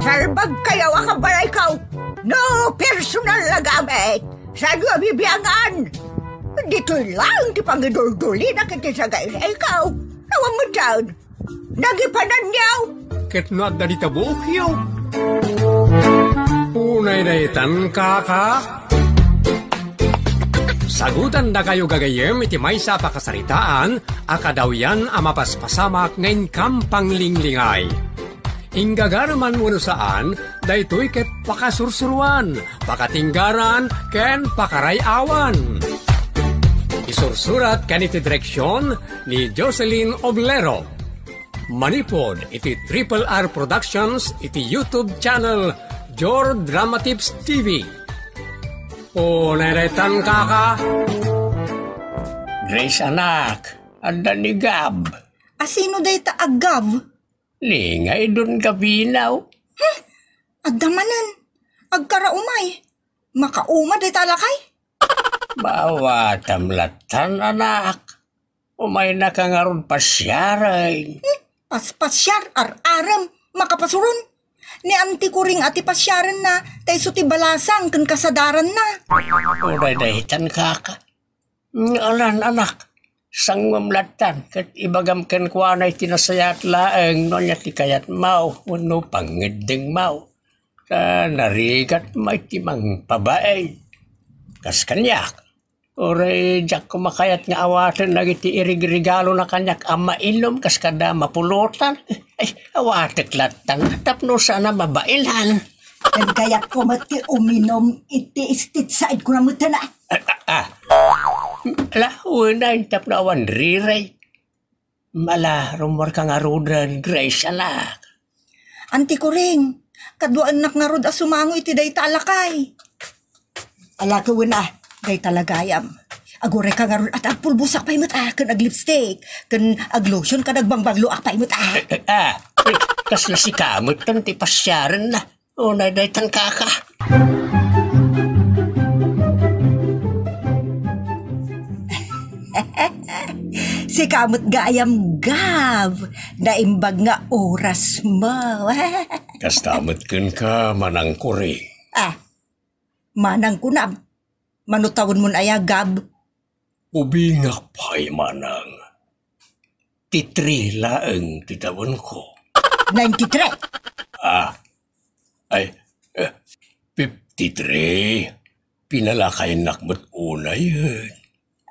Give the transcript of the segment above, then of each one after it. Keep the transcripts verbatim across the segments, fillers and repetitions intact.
Salbagkayo a kabalayko. No personal a gamit, saanyo a bibiangan. Ditoy laeng ti pangiduldulina iti sagayrayko. Awan metten. Nagipananyo. Ket no adda dita buokyo. Unay daytan, kaka. Sagutandakayo gagayyem iti maysa a pakasaritaan a kadawyan a mapaspasamak nga inkam panglinglingay. Inggagareman wenno saan, daytoy ket pakasursuroan, pakatinggaran, ken pakaray-awan. Isursurat ken iti direksion ni Jocelyn Oblero. Manipud iti Triple R Productions iti YouTube channel Jor Dramatips T V. Unay daytan, kaka. Grace, anak, adda ni Gab. Asino dayta a Gab? Ni nga idon gabinaw. Hmm, adda manen. Agkara umay. Makauma dayta a lakay? Maawatam lattan, anak. Umaynaka ngarud pasiaren. Hmm, paspasiar, ar-arem, makapasuron. Ni Auntie Kuring a ti pasiarenna, ta isu ti balasang ken kasadaranna. Unay daytan, kaka. Alan, anak, sangom lattan, ket ibagam kenkuana iti nasayaat laeng no ania ti kayatmo wenno pangngeddengmo. Ta narigatmo iti mangpabain. Kas kaniak, uray diak koma kayat nga awaten dagiti irigrigalona kaniak a mainum kas kada mapulotan. Ay, awatek lattan tapno saan a mabailan. Ken kayatko met ti uminum iti State Side ko na met, a. Ah, ah, ah. Ala, unay tapno awan riray. Ala, rummuarka ngaruden, Grace, anak. Auntie Kuring, kaduaennak ngarud a sumango iti dayta a lakay. Ala, wen a, dayta la gayam. Agurayka ngarud a ta agpulbosak pay met a, ken aglipstick, ken aglotion, ken agbangbangloak pay met a. Eh, eh, ah, eh, kasla sika met ti pasiarenna. Unay daytan, kaka. Sika met gayam, Gab. Naimbag nga orasmo. Kasta met kenka, Manang Kuring. Ah, Manang kunam. Mano tawenmon aya, Gab? Ubingak pay, Manang. Ti three laeng ti tawenko. Ninety-three? Ah, ay, eh, fifty-three. Pinalakayennak met unayen.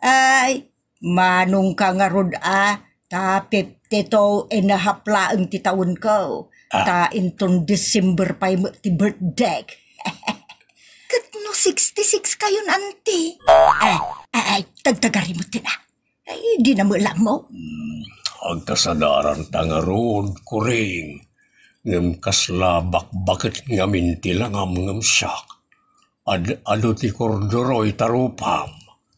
Ay, manongka ngarud a, ta fifty-two and a half laeng ti tawenko. Ah. Ta inton December pay met ti birthday. Ket no sixty-six kayon, Auntie? Ay, ay, ay, tagtagari met ti na. Ay, di na met lammo. Hmm, agkasadaranta ngarud, Kuring. Ngem kasla bakbaket ngamin ti langam ngem siak. Ad-, adu ti kordoroy ta rupam.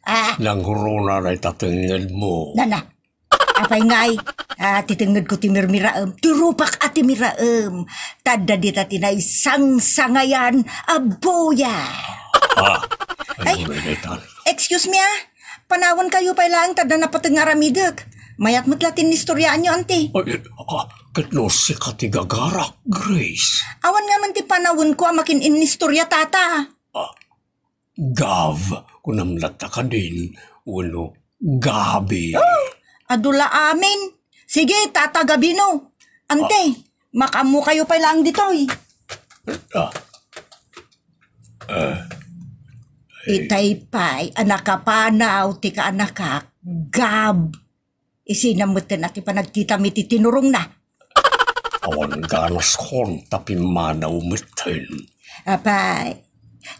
Ah. Nangruna dayta tengngedmo. Nana. Apay ngay, ah, ti tengngedko ti mirmiraem. Ti rupak a ti miraem. Ta adda dita ti naisangsangayan a buya. Ah, ay, ay, excuse me, ah. Panawankayo pay laeng ta adda napateg nga aramidek. Mayat met la ti innistoriaanyo, Auntie. Ay, ah, ket no sika ti gagarak, Grace. Awan ngamin ti panawenko a makin-innistoriata. Ah, Gav, kunam latta kadin, wenno Gabi. Adu la amin. Sige, Tata Gabino. Auntie, makaammokayo pay laeng ditoy. Ah. Eh, itay pay a nakapanaw ti kaanakak, Gab. Isina metten a ti panagkitam iti tinurongna. Awan ganaskon ta pimmanaw metten. Apay,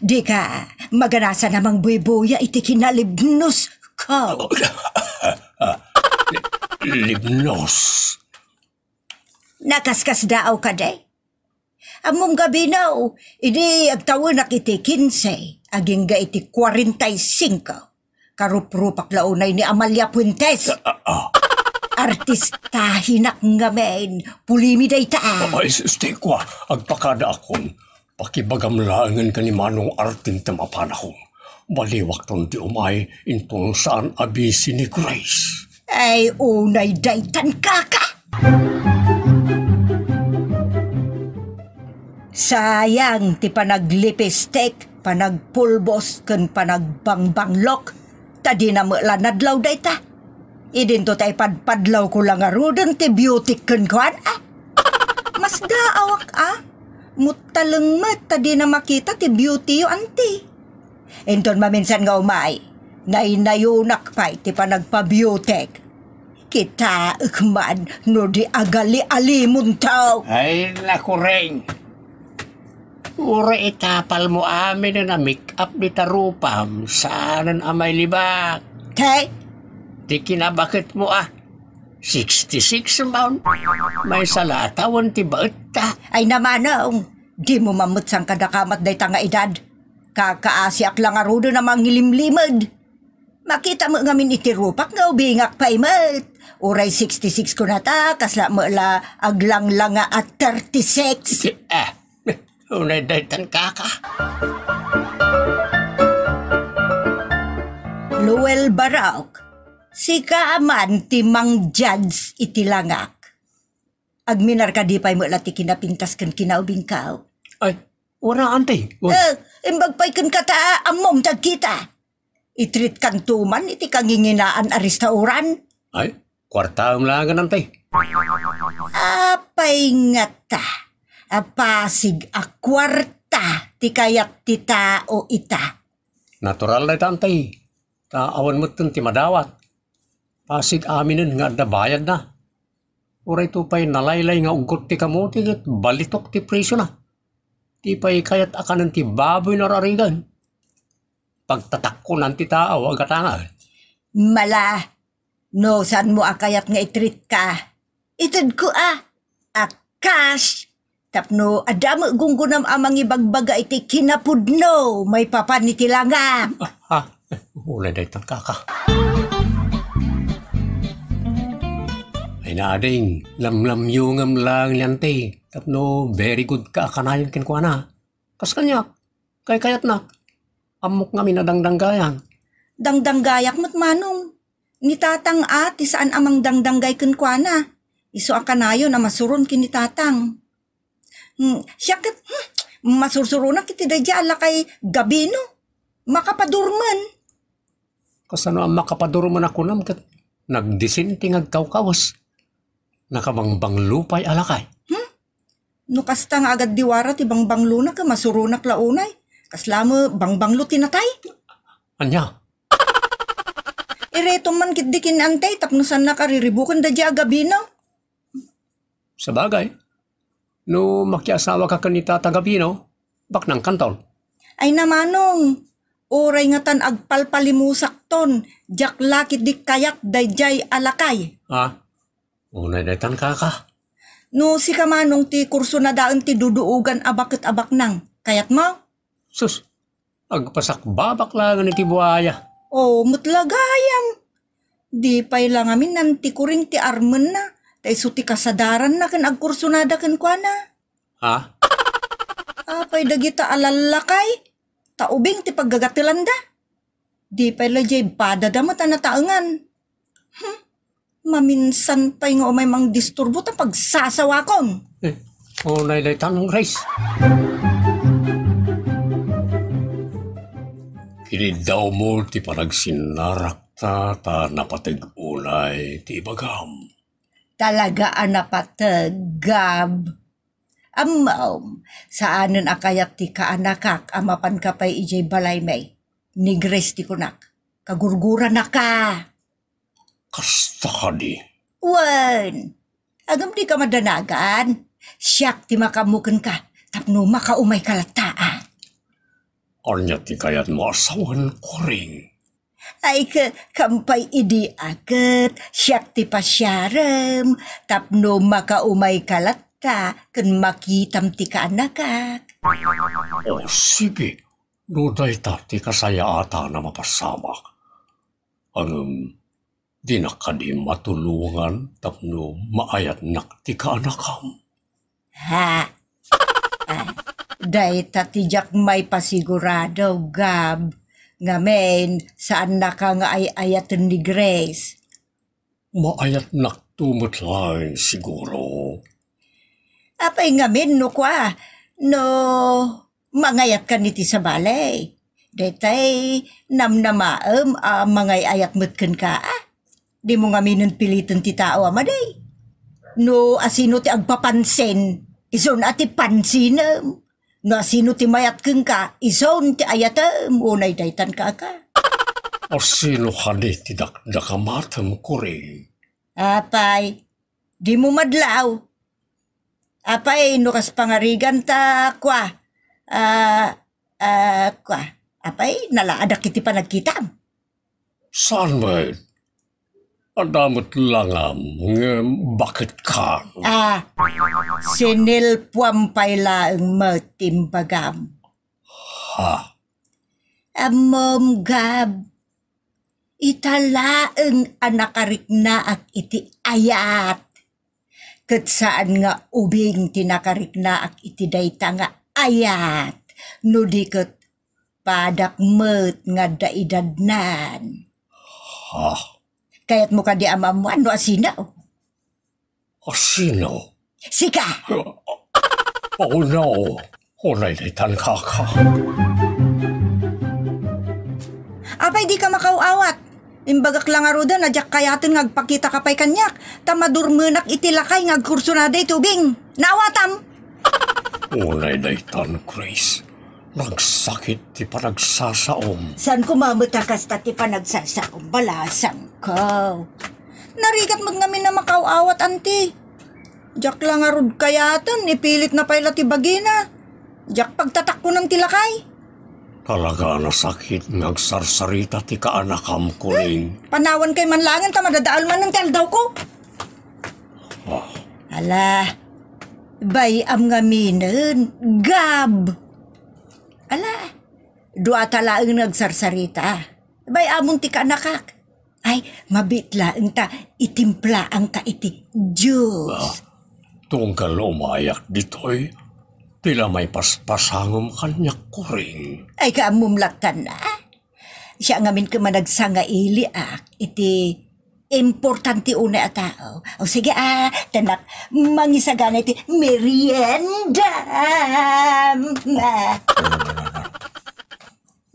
dika maganasan a mangbuybuya iti kinalibnosko. Libnos? Nakaskasdaaw kadi? Ammom, Gabino, idi agtawenak iti kinse, agingga iti kuarenta y singko, karuprupak la unay ni Amalia Fuentes. Ah, ah, ah. Artistahinak ngamin, pulimi dayta. Ah, is-, istekwa, agpakadaakon. Pakibagam laengen ken ni Manong Arting ta mapanakon. Baliwakton ti umay inton saan a bisi ni Grace. Ay, unay daytan, kaka! Sayang ti panaglipistik, panagpulbos, ken panagbangbanglok. Ta dina met la nadlaw dayta. Idinto ta ipadpadlawko la ngaruden ti beauty kenkuana. Masdaawak a. Muttaleng met ta dina makita ti beauty yo, anti. Inton maminsan nga umay, naynayonak pay ti panagpa-beauty. Kitaek man no di agali-alimonto. Ay, nakureng. Uray itapalmo aminen a make-up dita rupam, saanen a mailibak. Te? Ti kinabaketmo a, sixty-six man. Maysa la a tawen ti baetta. Ay namanong, dimo mammet sangkadakamat dayta nga edad. Kakaasiak la ngaruden a mangilimlimed. Makita met ngamin iti rupak nga ubingak pay met. Uray sixty-six kunata, kasla met la aglanglang nga a thirty-six. Ah, unay daytan kaka. Lowell Barok, sika man ti mang-judge iti langak. Agminarka di pay met la ti kinapintas ken kinaubingko. Ay, wara, anti. Uy. Eh, imbag pay kenka ta ammom ti agkita. Itreatkanto man iti kanginginaan a restaurant. Ay, kuartaem laengen, anti. Apay ngata, a pasig a kuarta ti kayat ti tao ita. Natural dayta, anti. Ta awan metten ti madawat. Pasig aminen nga adda bayadna. Uray to pay nalaylay nga uggot ti kamote ket balitok ti presiona. Di pay kayat a kanen ti baboy no ar-arigan. Pagtatakkonan ti tao a gatangan. Mala, no saanmo a kayat nga itreatka, itedko a, a cash, tapno adda met gunggonam a mangibagbaga iti kinapudno maipapan iti langak. Ah, ah, unay daytan kaka. Ay na, ading, lamlamyongam laeng ni anti, tapno very good ka a kanayon kenkuana. Kas kaniak, kaykayatnak. Ammok ngamin a dangdanggayang. Dangdanggayak met, manong. Ni tatang a ti saan a mangdangdanggay kenkuana. Isu a kanayon a masuron ken ni tatang. Hmm, siak ket, hmm, masursuronak iti daydiay a lakay gabino. Makapadurmen. Kasano a makapadurmen a kunam ket nagdisin ti nga agkawkawes? Nakabangbanglo pay a lakay. Hmm? No kasta nga agaddiwara ti bangbanglona ket masuronak la unay. Kasla met bangbanglo ti natay? Ania? Iretom man ketdi ken ni anti tapno saannak a riribuken daydiay a gabino. Sabagay, no makiasawaka ken ni Tata Gabino, baknangkanton. Ay na, manong, uray ngatan agpalpalimusakton, diak la ketdi kayat daydiay a lakay. Ha? Unay daytan kaka. No sika, manong, ti kursonadaen ti duduogan a baket a baknang, kayatmo? Sus, agpasakbabak laengen iti buaya. O, met la gayam. Di pay la ngamin nantikuring ti armenna, ta isu ti kasadaranna ken agkursonada kenkuana. Ha? Apay dagita a lallakay? Ta ubing ti paggagatelanda. Di pay la diay padada met a nataengan. Hmm. Maminsan pay nga umay mangdisturbo ta pagsasawakon. Eh, unay daytan, Grace. Kiniddawmo ti panagsinnarakta ta napateg unay ti ibagam. Talaga a napateg, Gab. Ammom, saanen a kayat ti kaanakak a mapanka pay idiay balaymi. Ni Grace ti kunak. Kagurguranaka. Kasta kadi? Wen, ngem dika madanagan. Siak ti makaammo kenka tapno makaumayka latta, a. Ania ti kayatmo a sawen, Kuring? Ay, ka-, kampay idi a ket siak ti pasiarem tapno makaumayka latta ken makitam ti kaanakak. O, sige, no dayta ti kasayaatan a mapasamak. Ngem, dinak kadi matulongan tapno maayatnak ti kaanakam? Ha? Ah, dayta ti diak maipasigurado, Gab. Ngamin, saannaka nga ay-ayaten ni Grace. Maayatnakto met laeng siguro. Apay ngamin no kua, No, mangayatkan iti sabali. Daytay, namnamaem a mangay-ayat met kenka, a? Dimo ngaminen piliten ti tao a madi. No asino ti agpapansin, isun a ti pansinem. No asino ti mayat kenka, isun ti ayatem, unay daytan, kaka. Asino kadi ti dakdakamatem, Kuring? Apay, dimo madlaw. Apay, no kas pangarigan ta, kua, ah, ah, kua, apay, nalaadak iti panagkitam. Saan met? Adda met langam ngem baket kan. Ah, sinilpuam pay laeng met ti imbagam. Ha? Ammom, Gab, ita laeng a nakariknaak iti ayat. Ket saan nga ubing ti nakariknaak iti dayta nga ayat, no di ket padak met nga adda idadnan. Ha? Kayatmo kadi a maammuan no asino? Asino? Sika! Oh, no. Unay daytan, kaka. Apay, dika makaw-awat? Imbagak la ngaruden a diak kayaten nga agpakitaka pay kaniak, ta madurmenak iti lakay nga agkursunada iti ubing. Naawatam? Unay daytan, Grace. Nagsakit ti panagsasaom. Saan koma met a kasta ti panagsasaom, balasangko. Narigat met ngamin a makaw-awat, anti. Diak la ngarud kayaten, ipilitna pay la ti bagina. Diak pagtatakkonan ti lakay. Talaga a nasakit nga agsarsarita ti kaanakam, Kuring. Panawankayo man laengen ta madadael manen ti aldawko. Ah. Ala, bay-am ngaminen, Gab. Ala, duata laeng nga agsarsarita. Bay-amon ti kaanakak. Ay, mabiit laeng ta itimplaanka iti juice. Ah, tunggal umayak ditoy, ti la maipaspasangom kaniak, Kuring. Ay, kaammom latta. Siak ngamin ket managsangailiak iti importante unay a tao. O sige, ah, tanak, mangisagana iti merienda. Ah.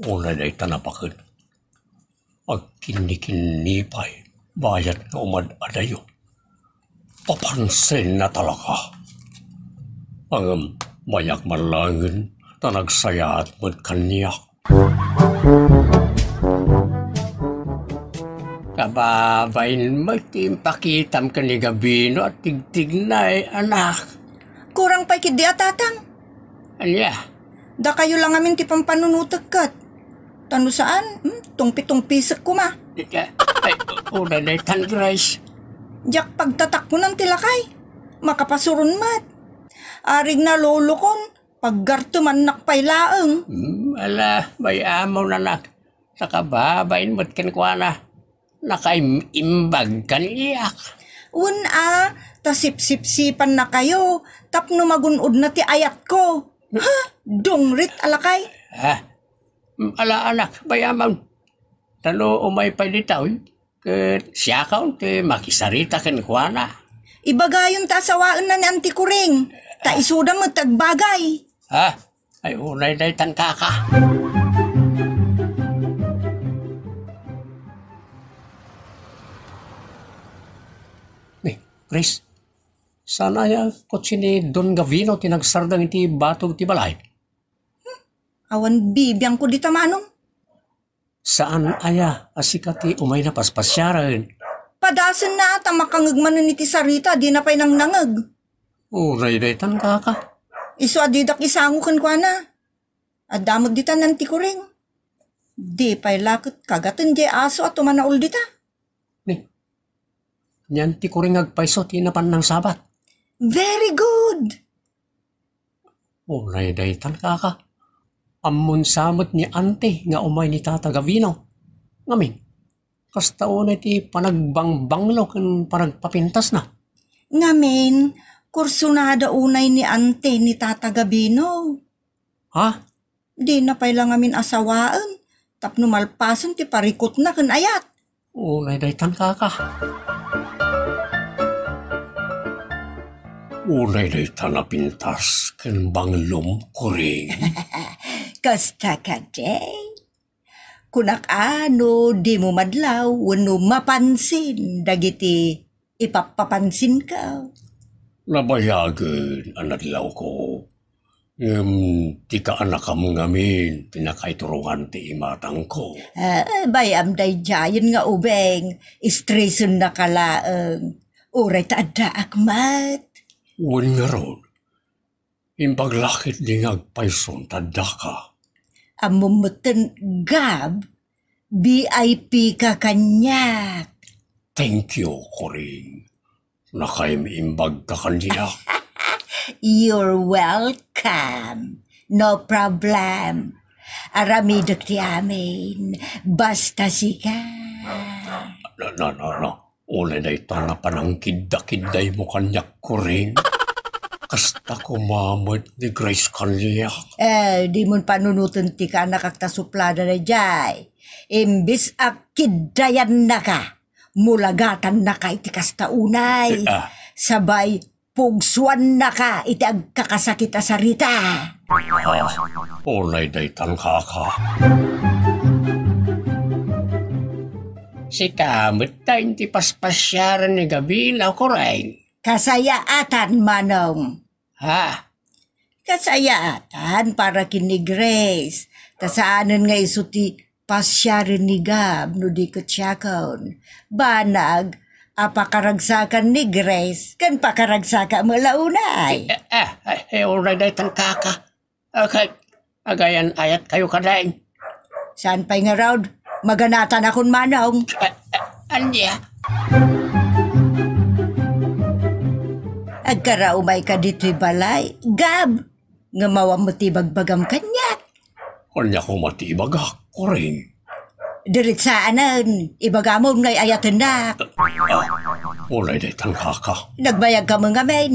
Unay dayta napaket. Agkinnikinni pay, bayat nga umad-adayo. Papansinna talaga. Ngem, bayak man laengen ta nagsayaat met kaniak. Kababain met ti impakitam ken ni Gabino a tigtignay, anak. Kurang pay ketdi a tatang. Ania? Dakayo la ngamin ti pampanunotek ket. Ta no saan, hmm, tungpi-tungpisek koma. Ay, unay daytan, Grace. Diak pagtatakkonan ti lakay. Makapasuron met. Arigna lolokon, paggartemannak pay laeng. Hmm, ala, bay-amon, anak. Nakababain met kenkuana. Nakaim-imbag kaniak. Wen a, ta sipsipsipannakayo tapno magun-odna ti ayatko. Ha? Dungrit a lakay. Ah, mm, ala, anak, bay-amon. Ta no umay pay ditoy, ket siakon ti makisarita kenkuana. Ibagayon ta asawaenna ni Auntie Kuring, ta isuda met ti agbagay. Ah, ay, unay daytan, kaka. Ni, Chris, saan aya kotse ni Don Gavino ti nagsardeng iti batog ti balay? Hmm, awan bibiangko dita, manong. Saan aya a sika ti umayna paspasiaren? Padasenna ta makangeg manen iti sarita, dina pay nangnangeg. Uray daytan, kaka. Isu a didak isango kenkuana. Adda met ditan ni Auntie Kuring. Di pay la ket kagaten diay aso a tumanaol dita. Ni, ni Auntie Kuring agpayso ti napan nangsabat. Very good! Unay daytan, kaka. Ammon sa met ni Auntie nga umay ni Tata Gavino. Ngamin, kasta unay ti panagbangbanglo ken panagpapintasna. Ngamin, kursunada unay ni Auntie ni Tata Gavino. Ha? Dina pay la ngamin asawaen tapno malpasen ti parikutna ken ayat. Unay daytan, kaka. Unay dayta napintas ken banglom, Kuring. Kasta kadi? Kunak a no dimo madlaw wenno mapansin dagiti ipappapansinko. Nabayagen a nadlawko. Ngem ti kaanakam ngamin ti nakaiturongan ti imatangko. Ah, bay-am daydiayen nga ubing, stresennaka laeng. Uray ta addaak met. Wen ngarud, imbag la ketdi nga agpayson ta addaka. Ammom metten, Gab, V I P ka kaniak. Thank you, Kuring. Nakaimbag ka kaniak. You're welcome. No problem. Aramidek ti amin. Basta sika. No, no, no, no. Unay dayta nga panangkiddakiddaymo kaniak, Kuring. Kasta koma met ni Grace kaniak. Eh, dimon panunoten ti kaanakak ta suplada daydiay. Imbes a kiddayannaka, mulagatannaka iti kasta unay. Eh, ah. Sabay pugsuannaka iti agkakasakit a sarita. Ah, unay daytan, kaka. Sika met ta iti paspasiaren ni Gabila, Kuring. Kasayaatan, Manong. Ha? Kasayaatan para ken ni Grace. Ta saanen nga isu ti pasiaren ni Gab no di ket siakon. Banag a pakaragsakan ni Grace ken pakaragsakan met la unay. Eh, eh, eh, eh, uray daytan, kaka. Okay, agayan-ayatkayo kadi. Saan pay ngarud, maganatanakon, Manong. Eh, eh, ania? Agkaraumayka ditoy balay, Gab. Ngem awan met ti ibagbagam kaniak. Ania koma ti ibagak, Kuring? Diretsaanen, ibagamon nga ay-ayatennak. Ah, unay daytan, kaka. Nagbayagka met ngamin.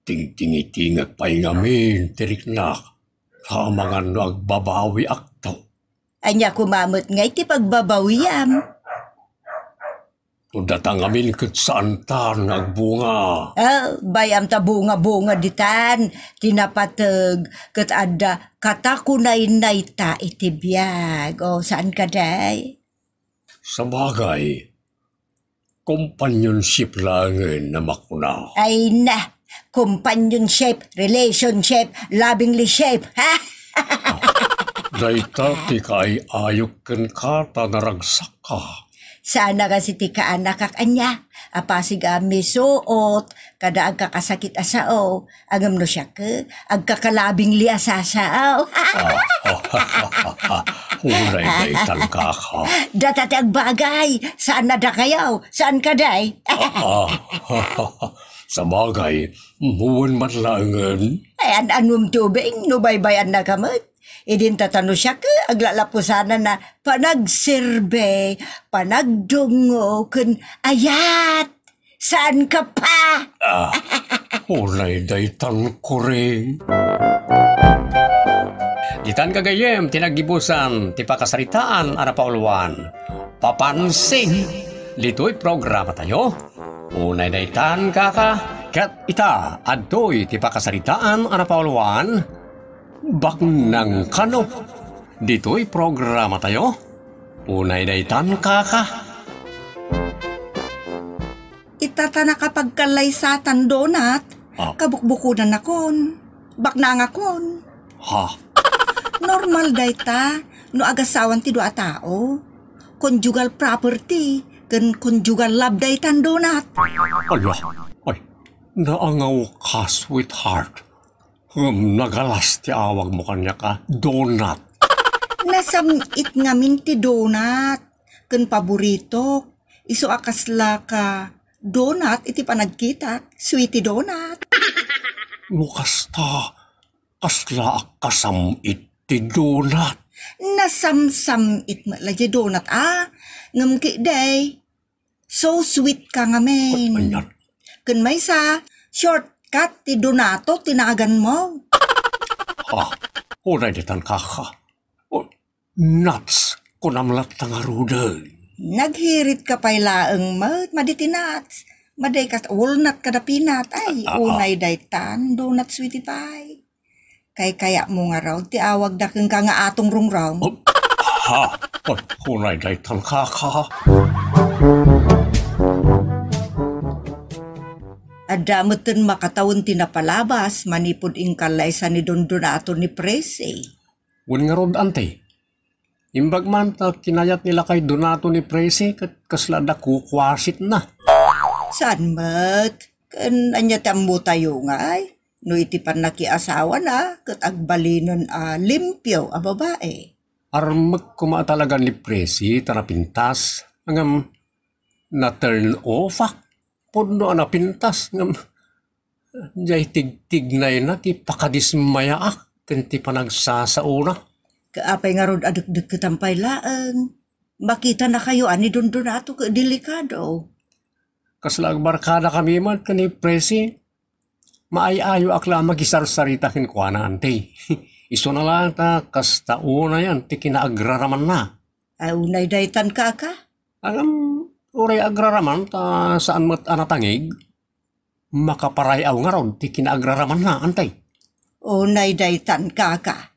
Tingtingitingek pay ngamin ti riknak, ta amangan no agbabawiakto. Ania koma met ngay ti pagbabawiam? No data ngamin ket saantan nga agbunga. Ah, bay-am ta bunga-bunga ditan ti napateg ket adda katakunaynayta iti biag. O, saan kadi? Sabagay, companionship laengen a makuna. Ay na, companionship, relationship, lovingly shape, ha? Dayta ti kaay-ayok kenka ta naragsakka. Saan a kas iti kaanakak ania, a pasig a misuot, kada agkakasakit a sao, ngem no siak, agkakalabingli a sasao. Ah, ah, ah, ah, ah. Unay daytan, kaka. Data ti agbagay, saan a dakayo, saan kadi? Ah, ah. Sabagay, wen met laengen. Ay, an-anom ti ubing, no baybay-annaka met. Idin ta no siak, aglalapusanan a panagserbi, panagdungngo, ken ayat. Saan ka pa? Ah, unay daytan, Kuring. Ditan gagayyem ti naggibusan ti pakasaritaan a napauluan. Papansin, ditoy programatayo. Unay daytan, kaka, ket ita, adtoy ti pakasaritaan a napauluan. Baknang kano, ditoy programatayo. Unay daytan, kaka. Ita ta nakapagkallaysatan donut, ah, kabukbukodanakon, baknangakon. Ha? Normal dayta no agasawan ti dua a tao. Conjugal property ken conjugal love daytan donut. Ala, ay, naangawka, sweetheart. Ngem nagalas ti awagmo kaniak a donut. Nasam-it ngamin ti donut ken paboritok. Isu a kasla ka donut iti panagkitak, sweetie donut. No kasta, kasla a kasam-it ti donut? Nasamsam-it met la diay donut a, ngem ketdi, so sweet ka ngamin. Ay, anian? Ken maysa, shortcut ti donato ti naganmo. Ah, unay ditan, kaka. Oh, nuts, kunam latta ngaruden. Naghirit ka pay laeng met, madi ti nuts. Madi kas walnut kada peanut. Ay, Ah, ah. Unay daytan, donut, sweetie pie. Kaykayatmo ngarud ti awagda kenka nga Atong Rongrong? Oh, ha? Ay, unay daytan, kaka. Adda metten makatawen ti napalabas manipud inkallaysa ni Don Donato ni Presi. Wen ngarud, anti. Imbag man ta kinayat ni lakay Donato ni Presi ket kasla adda kukuasitna. Saan met? Ken ania ti ammotayo ngay? No iti pannakiasawana, ket agbalinen a limpio a babae. Armek koma a talaga ni Presi ta napintas, ngem na-turn off-ak. Pudno a napintas, ngem diay tigtignayna ti pakadismayaak ken ti panagsasaona. Kaapay ngarud a dekdekketan pay laeng? Makitanakayo a ni Don Donato ket delikado. Kasla agbarkadakami met ken ni Presi, maay-ayoak la a makisarsarita kenkuana, anti. Isuna laeng ta kasta unayen ti kinaagraramanna. Ay, unay daytan, kaka? Ngem, uray agraraman ta saan met a natangig, makaparay-aw ngarud ti kinaagraramanna, anti. Unay daytan, kaka.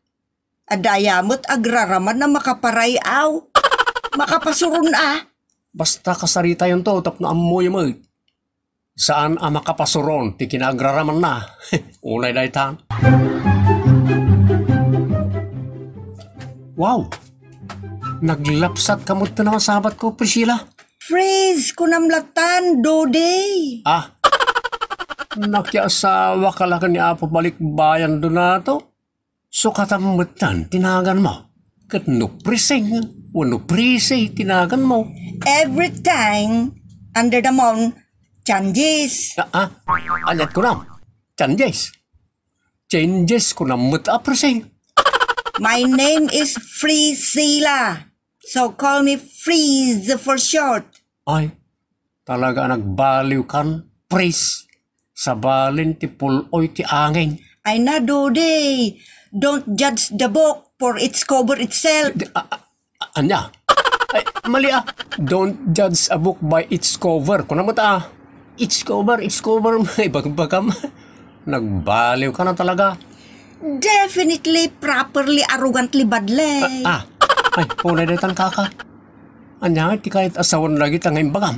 Adda aya met agraraman a makaparay-aw. Makapasuron a. Basta kasaritayonto tapno ammoyo met. Saan a makapasuron ti kinaagraramanna. Unay daytan. Wow! Naglapsat ka met ti namasabat ko, Priscilla. Freeze, kunam latan, Dodi. Ah, nakiasawa ka la ken ni Apo Balikbayan Donato? Sukatan metten ti naganmo. Ket no Prising wenno Prisi ti naganmo. Every time under the moon changes. Ah, ah, aniat kunam? Changes. Changes kunam met a Prising. My name is Frisila. So call me Freeze for short. Ay, talaga a nagbaliw kan, Pris. Sabalen ti pul-oy ti angin. Ay na, Dodi. Don't judge the book for its cover itself. Di, a, a, a, anya? Ay, mali ah. Don't judge a book by its cover. Kuna mo ta, ah. Its cover, its cover. May bagbagam. Nagbaliw ka na talaga. Definitely, properly, arrogantly, badly. Ah, ah. Ay, punay daytan, kaka. Anya nga ti kayat a sawen dagita nga imbagam?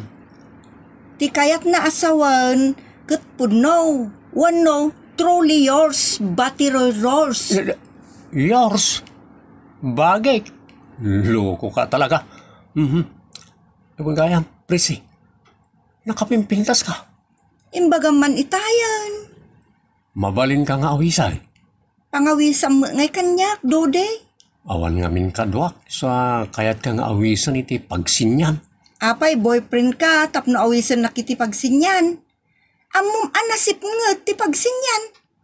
Ti kayatna a sawen ket pudno wenno truly yours, battery roars. Yours? Bagik. Loko ka talaga. Mhm. Ibang gayam, Prisi. Nakapimpintas ka. Imbagam man itayen. Mabalin ka nga awisen. Pangawisam met ngay kaniak, Dodi. Awan ngamin kaduak, sa kayat ka nga awisen iti pagsinian. Apay, boyfriend ka, tapno awisen nak iti pagsinian. Ammom a nasipnget ti pagsinian.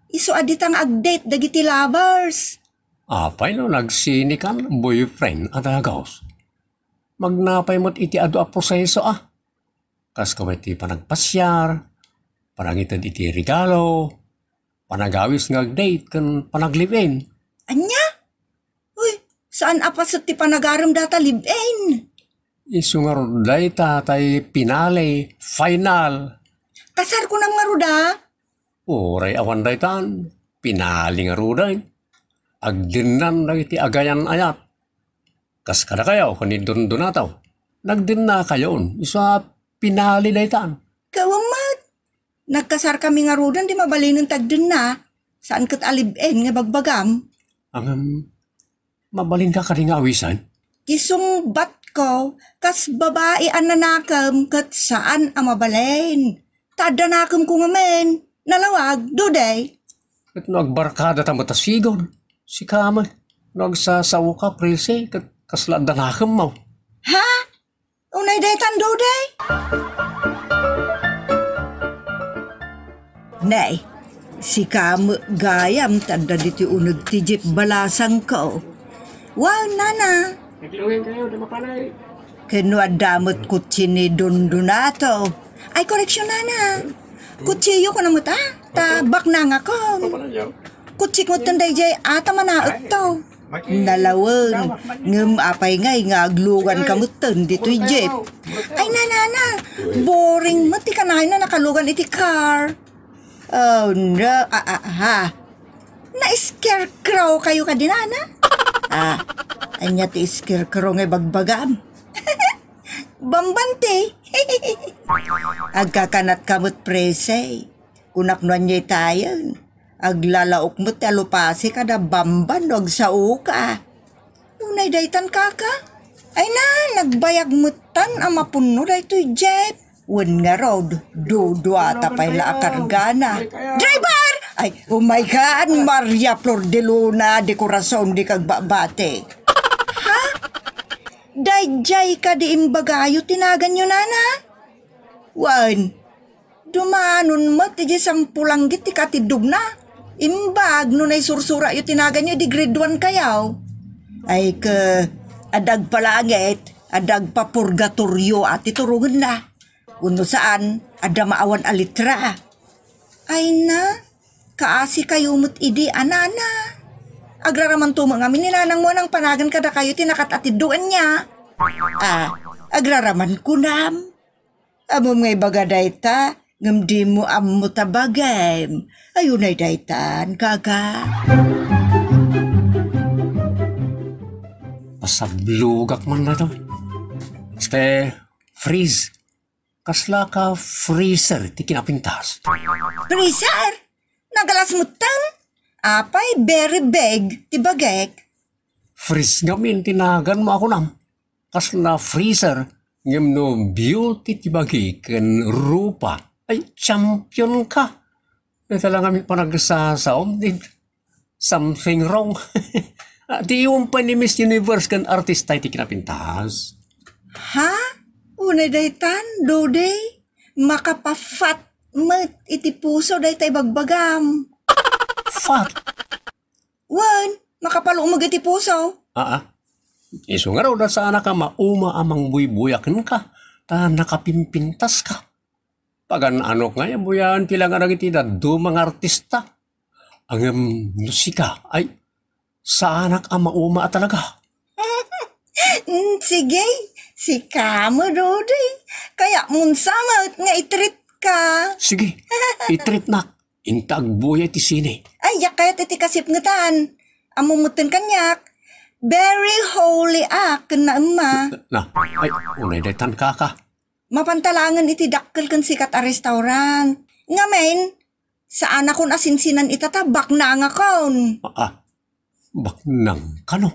Isu a dita nga ag-date dagiti lovers. Apay no nagsinikan, boyfriend a dagus. Magnapay met iti adu a proseso a. Kas koma iti panagpasiar, panangited iti regalo, panagawis nga ag-date, ken panag-live-in. Ania? Uy, saan a paset ti panagarem data live-in? Isu ngarud dayta tay pinali, final. Kasar kunam ngarud a? Uray awan daytan, pinali ngaruden. Agdennan dagiti agayan-ayat. Kas kadakayo, ken ni Don Donato. Nagdennakayon, isu a pinali daytan. Kawan met. Nagkasarkami ngaruden ti mabalinen ti agdenna. Saan ket a live-in nga bagbagam. Ngem, mabalinka kadi nga awisen? Ti sungbatko, kas babai a nanakem ket saan a mabalin. Ta adda nakemko ngamin. Nalawag, Dodi. Ket no agbarkadata met a sigud, sika met. No agsasaoka, Prisi, ket kasla adda nakemmo. Ha? Unay daytan, Dodi? Nay, sika met gayam ti adda ditoy uneg ti jeep balasangko. Wow, nana. Nagluwing kayo, dumapalay. Ken no adda met kutsi ni Don Donato. Ay, koreksyon, nana. Kutsiyo ko na met, ah. Ta baknangakon. Kutsik met dayjay, ah, ta manaekto. Nalawen, ngem apay ngay nga aglugan ka metten ditoy jeep? Ay, nanana, boring met ti kanayna nakalugan iti car. Oh, no. Ah, ah, ha. Na-scarecrow kayo kadi, nana? Ah, anya ti scarecrow nga ibagbagam? Bambante. Agkakanat ka met, prese. Kunak no anya itayen. Aglalaok met ti alupasi kada bamban no agsao ka. Unay daytan, kaka. Ay na, nagbayag metten a mapunno daytoy jeep. Wen ngarud, duduata pay la a kargana. Driver! Ay, oh my God, Maria Flor de Luna, de Corazon, de Kagbabate. Ha? Daydiay kadi imbagayo ti naganyo, nana? Wen, dumanon met idiay Sampulanggit ti katiddogna. Imbag no naisursurayo ti naganyo idi grade one kayo. Ay, ke, adda agpalangit, adda agpapurgatorio a ti turongenna. Wenno saan, adda maawan a litra. Ay na, kaasi kayo met idi a nana. Agraramanto met ngamin ni nanangmo a nangpanagan kadakayo ti nakat-atiddoenna. Ah, agraraman kunam. Ammom nga ibaga dayta, ngem dimo ammo ta bagim. Ay, unay daytan, kaka. Pasablugak man na to. Ste, freeze. Kasla ka freezer ti kinapintas? Freezer? Nagalas metten? Apay, very big ti bagik. Freeze ngamin ti naganmo a kunam. Kasla freezer, ngem no beauty ti bagi ken rupa, ay champion ka. Dayta la ngamin panagsasaom, di something wrong. Ah, di iwan pa ni Miss Universe ken artista iti kinapintas. Ha? Unay daytan, Dodi? Makapafat met iti puso dayta ibagbagam. Fat? Wen, makapalumog iti puso. Aa. Isu ngarud a saanak a mauma a mangbuybuya kenka, ta nakapimpintaska. Pagan-anok nga ibuyaen ti langa dagiti dadduma nga artista. Ngem no sika, ay, saanak a mauma a talaga. Mm, sige, sika mo, Dodi. Kaya munsa met nga i-treat ka. Sige, i-treat nak. Inta agbuya iti sine. Ay, yak kayat iti kasipngetan. Ammo metten kaniak. Very holy ak, ken naemma. Na, ay, unay daytan, kaka. Mapan ta laengen iti dakkel ken sikat a restaurant. Ngamin, saanakon a sinsinan ita ta baknangakon. Ah, ah. Baknang kano?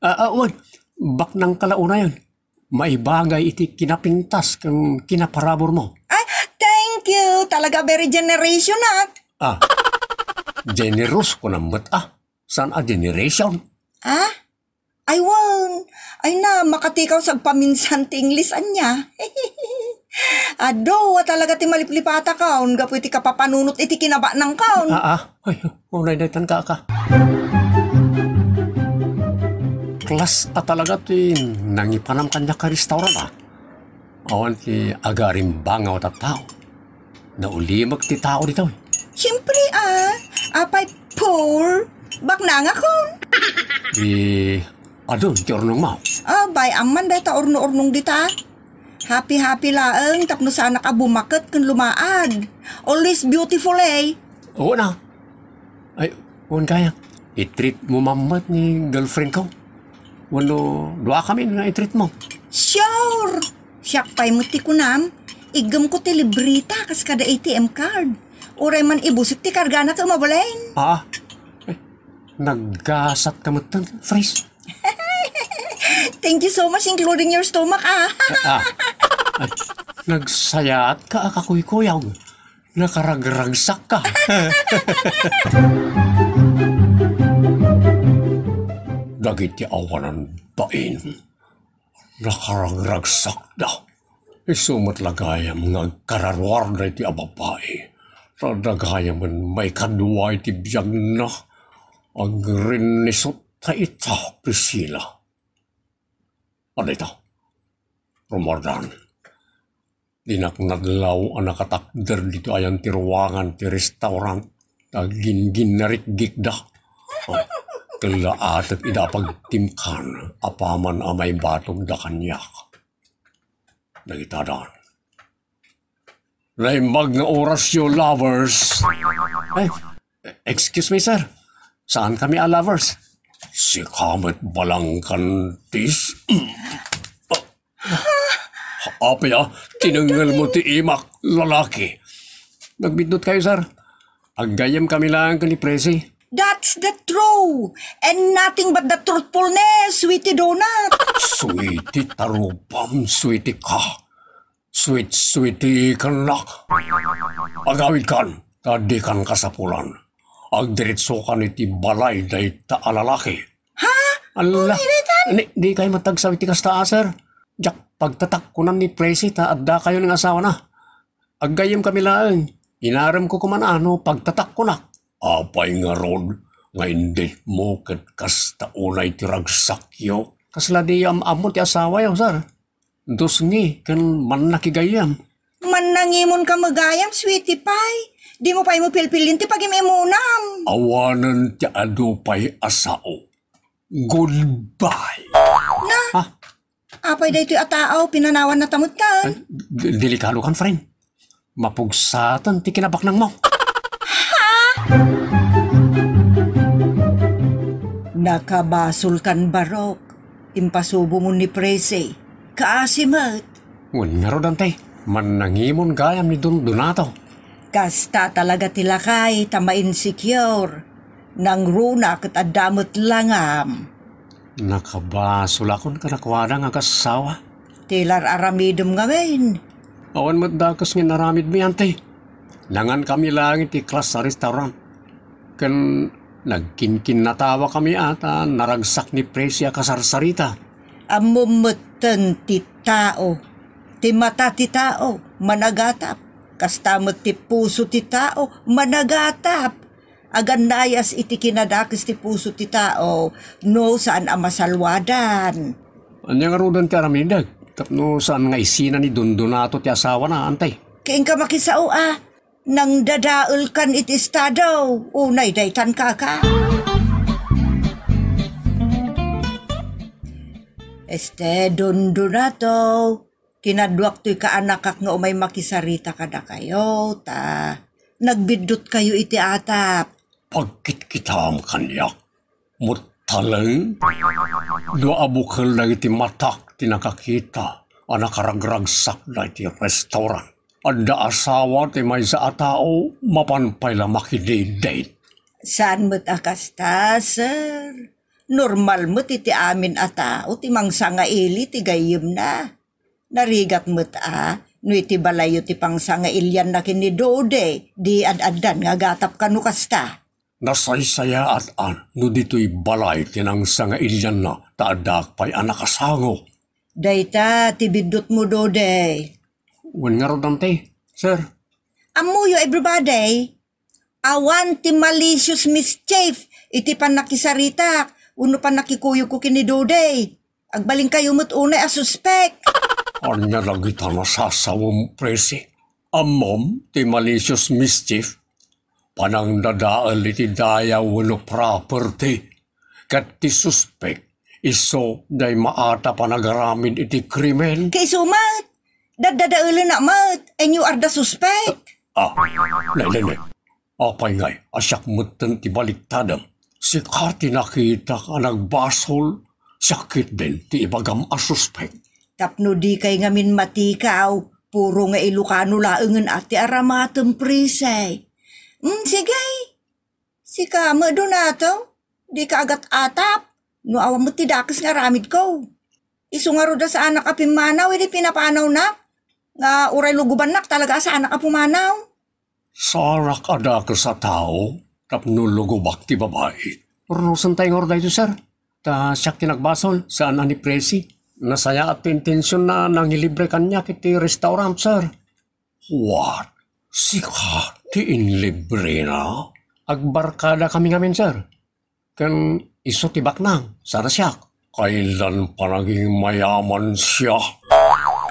Ah, ah, wen, baknang ka la unayen. Maibagay iti kinapintas ken kinaparaburmo. Ay, thank you. Talaga very generation ak. Ah, generous ko nammet, ah. Saan a generation? Ah? Ay, wen. Ay na, makatikaw sagpaminsan ti English ania. Adu, a talaga ti maliplipata kaon, gapu iti kapapanunot iti kinabaknang kaon. Ah, ah. Ay, unay daytan, kaka. Class a talaga ti nangipanam kaniak a restaurant, ah. Awan ti agarimbangaw a tattao. Naulimek ti tao ditoy. Siempre, ah. Apay poor. Baknangakon. Di, adu, ti urnongmo. Ah, bay, amman dayta urno-urnong dita. Happy-happy laeng tapno saanak a bumaket ken lumaad. Always beautiful, eh. Oo na. Ay, wen gayam. I-treat mo mammet ni girlfriend ko. Wenno, dua kami nga i-treat mo. Sure! Siak pay met ti kunam, iggem ko ti libreta kas kada A T M card. Uray man ibusik ti kargana ket mabalin. Ah, eh, naggasat ka met, Fris. Thank you so much, including your stomach, ah. Ah, ah. Ay, nagsayaat ka, a kakuykuyog. Nakaragragsak ka. Dagiti awanan bain, nakaragragsakda. Isu met la gayam nga agkararuarda iti a babai. Ta adda gayamen maikadua iti biagna. Agrinnisot ta ita, Priscilla. Adda ita. Rummuardan. Dinak nadlaw a nakatakder ditoy ayan ti ruangan ti restaurant ta ginginnarikgikda. Oh, Ket laatek ida pagtimkan apaman a maibatogda kaniak. Dagitadan. Naimbag nga oras yo, lovers. Ay, excuse me, sir. Saan kami a lovers? Sika met balangkantis. Apay a, tinengngel mo ti imak, lalaki. Nagbiddut kayo, sir. Aggayyem kami laeng ken ni Presi. That's the true and nothing but the truthfulness, Sweetie Donut. Sweetie, tarupam, sweetie ka. Sweet, sweetie, kanak. Agawidkan, ta dikan kasapulan. Agdiretsokan iti balay dayta a lalaki. Ha? Alla, ni, di kayo matagsaw iti kasta, sir. Diak pagtatakkunan ni Presi ta adda kayo nga asawana. Aggayyem kami laeng. Inarem ko kuman a no pagtatakkunak. Apay ngarud nga indit mo ket kasta unay ti ragsakyo? Kasla di am-ammo ti asawayo, sir. Dusngi ken mannakigayyem. Mannangimon ka met gayam, sweetie pie. Di mo pay mo pilpilin ti pagim-imunam. Awanen ti adu pay a sao. Goodbye. Na? Ha? Apay daytoy a tao, pinanawan na tamutkan. Ay, d-, delikado kan, friend. Mapugsaten ti kinabaknang mo. Nakabasol kan, Barok. Impasubo mo ni Presi. Kaasi met. Wen ngarud, Ante, mannangimon gayam ni Don Donato. Kasta talaga ti lakay ta ma-insecure. Nangruna ket adda met langam. Nakabasolakon kadakuada nga agassawa. Ti lar-aramidem ngamin. Awan met dakes nga inaramidmi, Ante. Nangankami laeng iti class a restaurant. Ken nagkinkinnatawakami a ta naragsak ni Presi a kasarsarita. Ammom metten ti tao. Ti mata ti tao, managatap. Kasta met ti puso ti tao, managatap. Agannayas iti kinadakes ti puso ti tao no saan a masalwadan. Ania ngaruden ti aramidek tapno saan nga isina ni Don Donato ti asawana, Ante? Kainka makisao a, nangdadaelkan iti estado, unay daytan kaka. Este, Don Donato, kinaduak toy kaanakak nga umay makisarita kadakayo, ta nagbiddutkayo iti atap. Pagkitkitam kaniak, muttaleng, dua a bukel dagiti matak ti nakakita a nakaragragsakda iti restaurant. Adda asawa ti maysa a tao, mapan pay la makididit. Saan met a kasta, sir. Normal met iti amin a tao ti mangsangaili ti gayyemna. Narigat met a, no iti balayyo ti pangsangailianna ken ni Dode, di ad-addan nga gatap kano kasta. Nasaysayaat a no ditoy balay ti nangsangailianna ta addaak pay a nakasango. Dayta ti biddutmo, Dode. Wen ngarud, Ante, sir. Ammoyo, everybody. Awan ti malicious mischief iti pannakisaritak wenno pannakikuyogko ken ni Dode. Agbalinkayo met unay a suspek. Ania dagita nasasawem, Presi? Ammom ti malicious mischief? Panangdadael iti daya wenno property. Ket ti suspek, isu diay maatap a nagaramid iti krimen. Kaisu met, daddadaelena met, and you are the suspect. Ah, nay, nay, nay. Apay ngay a siak metten ti baliktadem? Sika ti nakitak a nagbasol, siak ketdin ti ibagam a suspek. Tapno dikay ngamin matikaw, puro nga Ilocano laengen a ti aramatem, Presi. Mm, sige. Sika met, Donato, dika agat-atap no awan met ti dakes nga aramidko. Isu ngarud a saanak a pimmanaw idi pinapanawnak, nga uray lugobannak talaga a saanak a pumanaw. Saanak a dakes a tao tapno lugobak ti babai. Rurusentayo ngarud daytoy, sir. Ta siak ti nagbasol, saan a ni Presi. Nasayaat ti intensionna a nangilibre kaniak iti restaurant, sir. What? Sika ti inlibrena? Agbarkadakami ngamin, sir. Ken isu ti baknang, saan a siak. Kailan pa naging mayaman siya?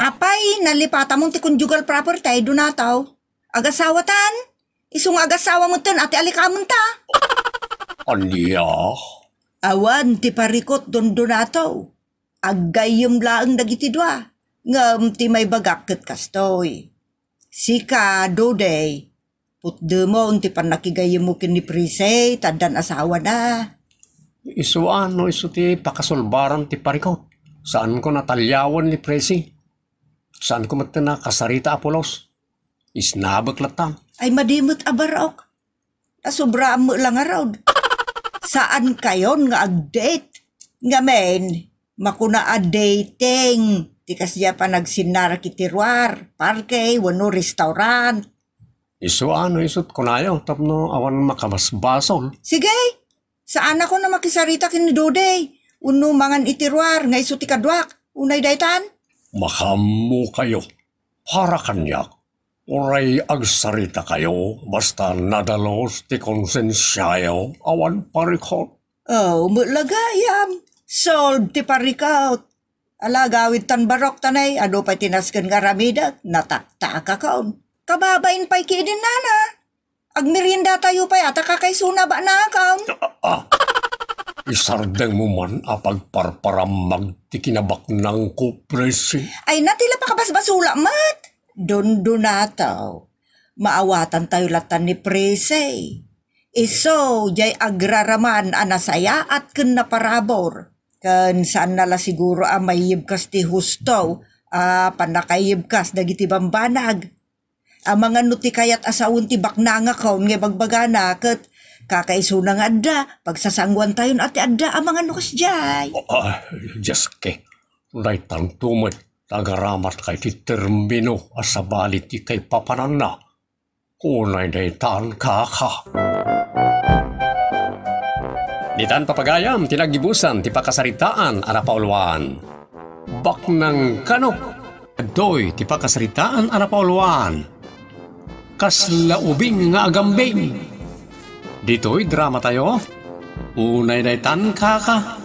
Apay, nalipatamon ti conjugal property, Donato. Agasawatan? Isu nga agasawa metten a ti alikamenta. Ania? Awan ti parikut, Don Donato. Aggayyem laeng dagiti dua. Ngem ti maibagak ket kastoy. Sika, Dodey, putdemon ti pannakigayyemmo ken ni Prissy, ta addan asawana. Isu a no isu ti pakasulbaran ti parikut. Saanko nataliawen ni Prissy. Saanko met nakasarita a pulos. Isnabek latta. Ay, madi met a barok. Nasobraan met la ngarud. Saankayon nga ag-date. Ngamin, makuna a dating ti kasdiay a panagsinnarak iti ruar, parke, wenno restaurant. Isu a no isut kunayo tapno awan makabasbasol. Sige, saanakon a makisarita ken ni Dodey. Wenno mangan iti ruar nga isu ti kaduak. Unay daytan? Makaammokayo. Para kaniak, uray agsaritakayo, basta nadalus ti konsensiayo, awan parikut. Oh, met la gayam. Solve ti parikut. Ala, gawid tan barok tanay, adu pay ti nasken nga aramidek, nataktakakon. Kababain pay ki idin nana. Agmeriendatayo pay, a ta kakaisuna baknangakon. Ah, ah. Isardengmo man a pagparparammag ti kinabaknangko, Prissy. Ay, natila pakabasbasula met. Don Donato, maawatantayo latta ni Prissy. Isu, jay agraraman a nasayaat ken naparabur. Ken saanna la siguro a maiyebkas ti husto a pannakaiyebkas dagiti bambanag. Amangan no ti kayat a sawen ti baknangakon nga ibagbagana ket kakaisuna nga adda, pagsasangoantayon a ti adda amangan no kasdiay. Ah, Dios ke, daytanto met agaramat kay ti termino a sabali ti kaipapananna. Unay daytan, kaka. Ditan papagayam ti naggibusan ti pakasaritaan a napauluan. Baknang kano, daytoy ti pakasaritaan a napauluan. Kasla ubing nga agambing. Ditoy dramatayo, unay daytan, kaka.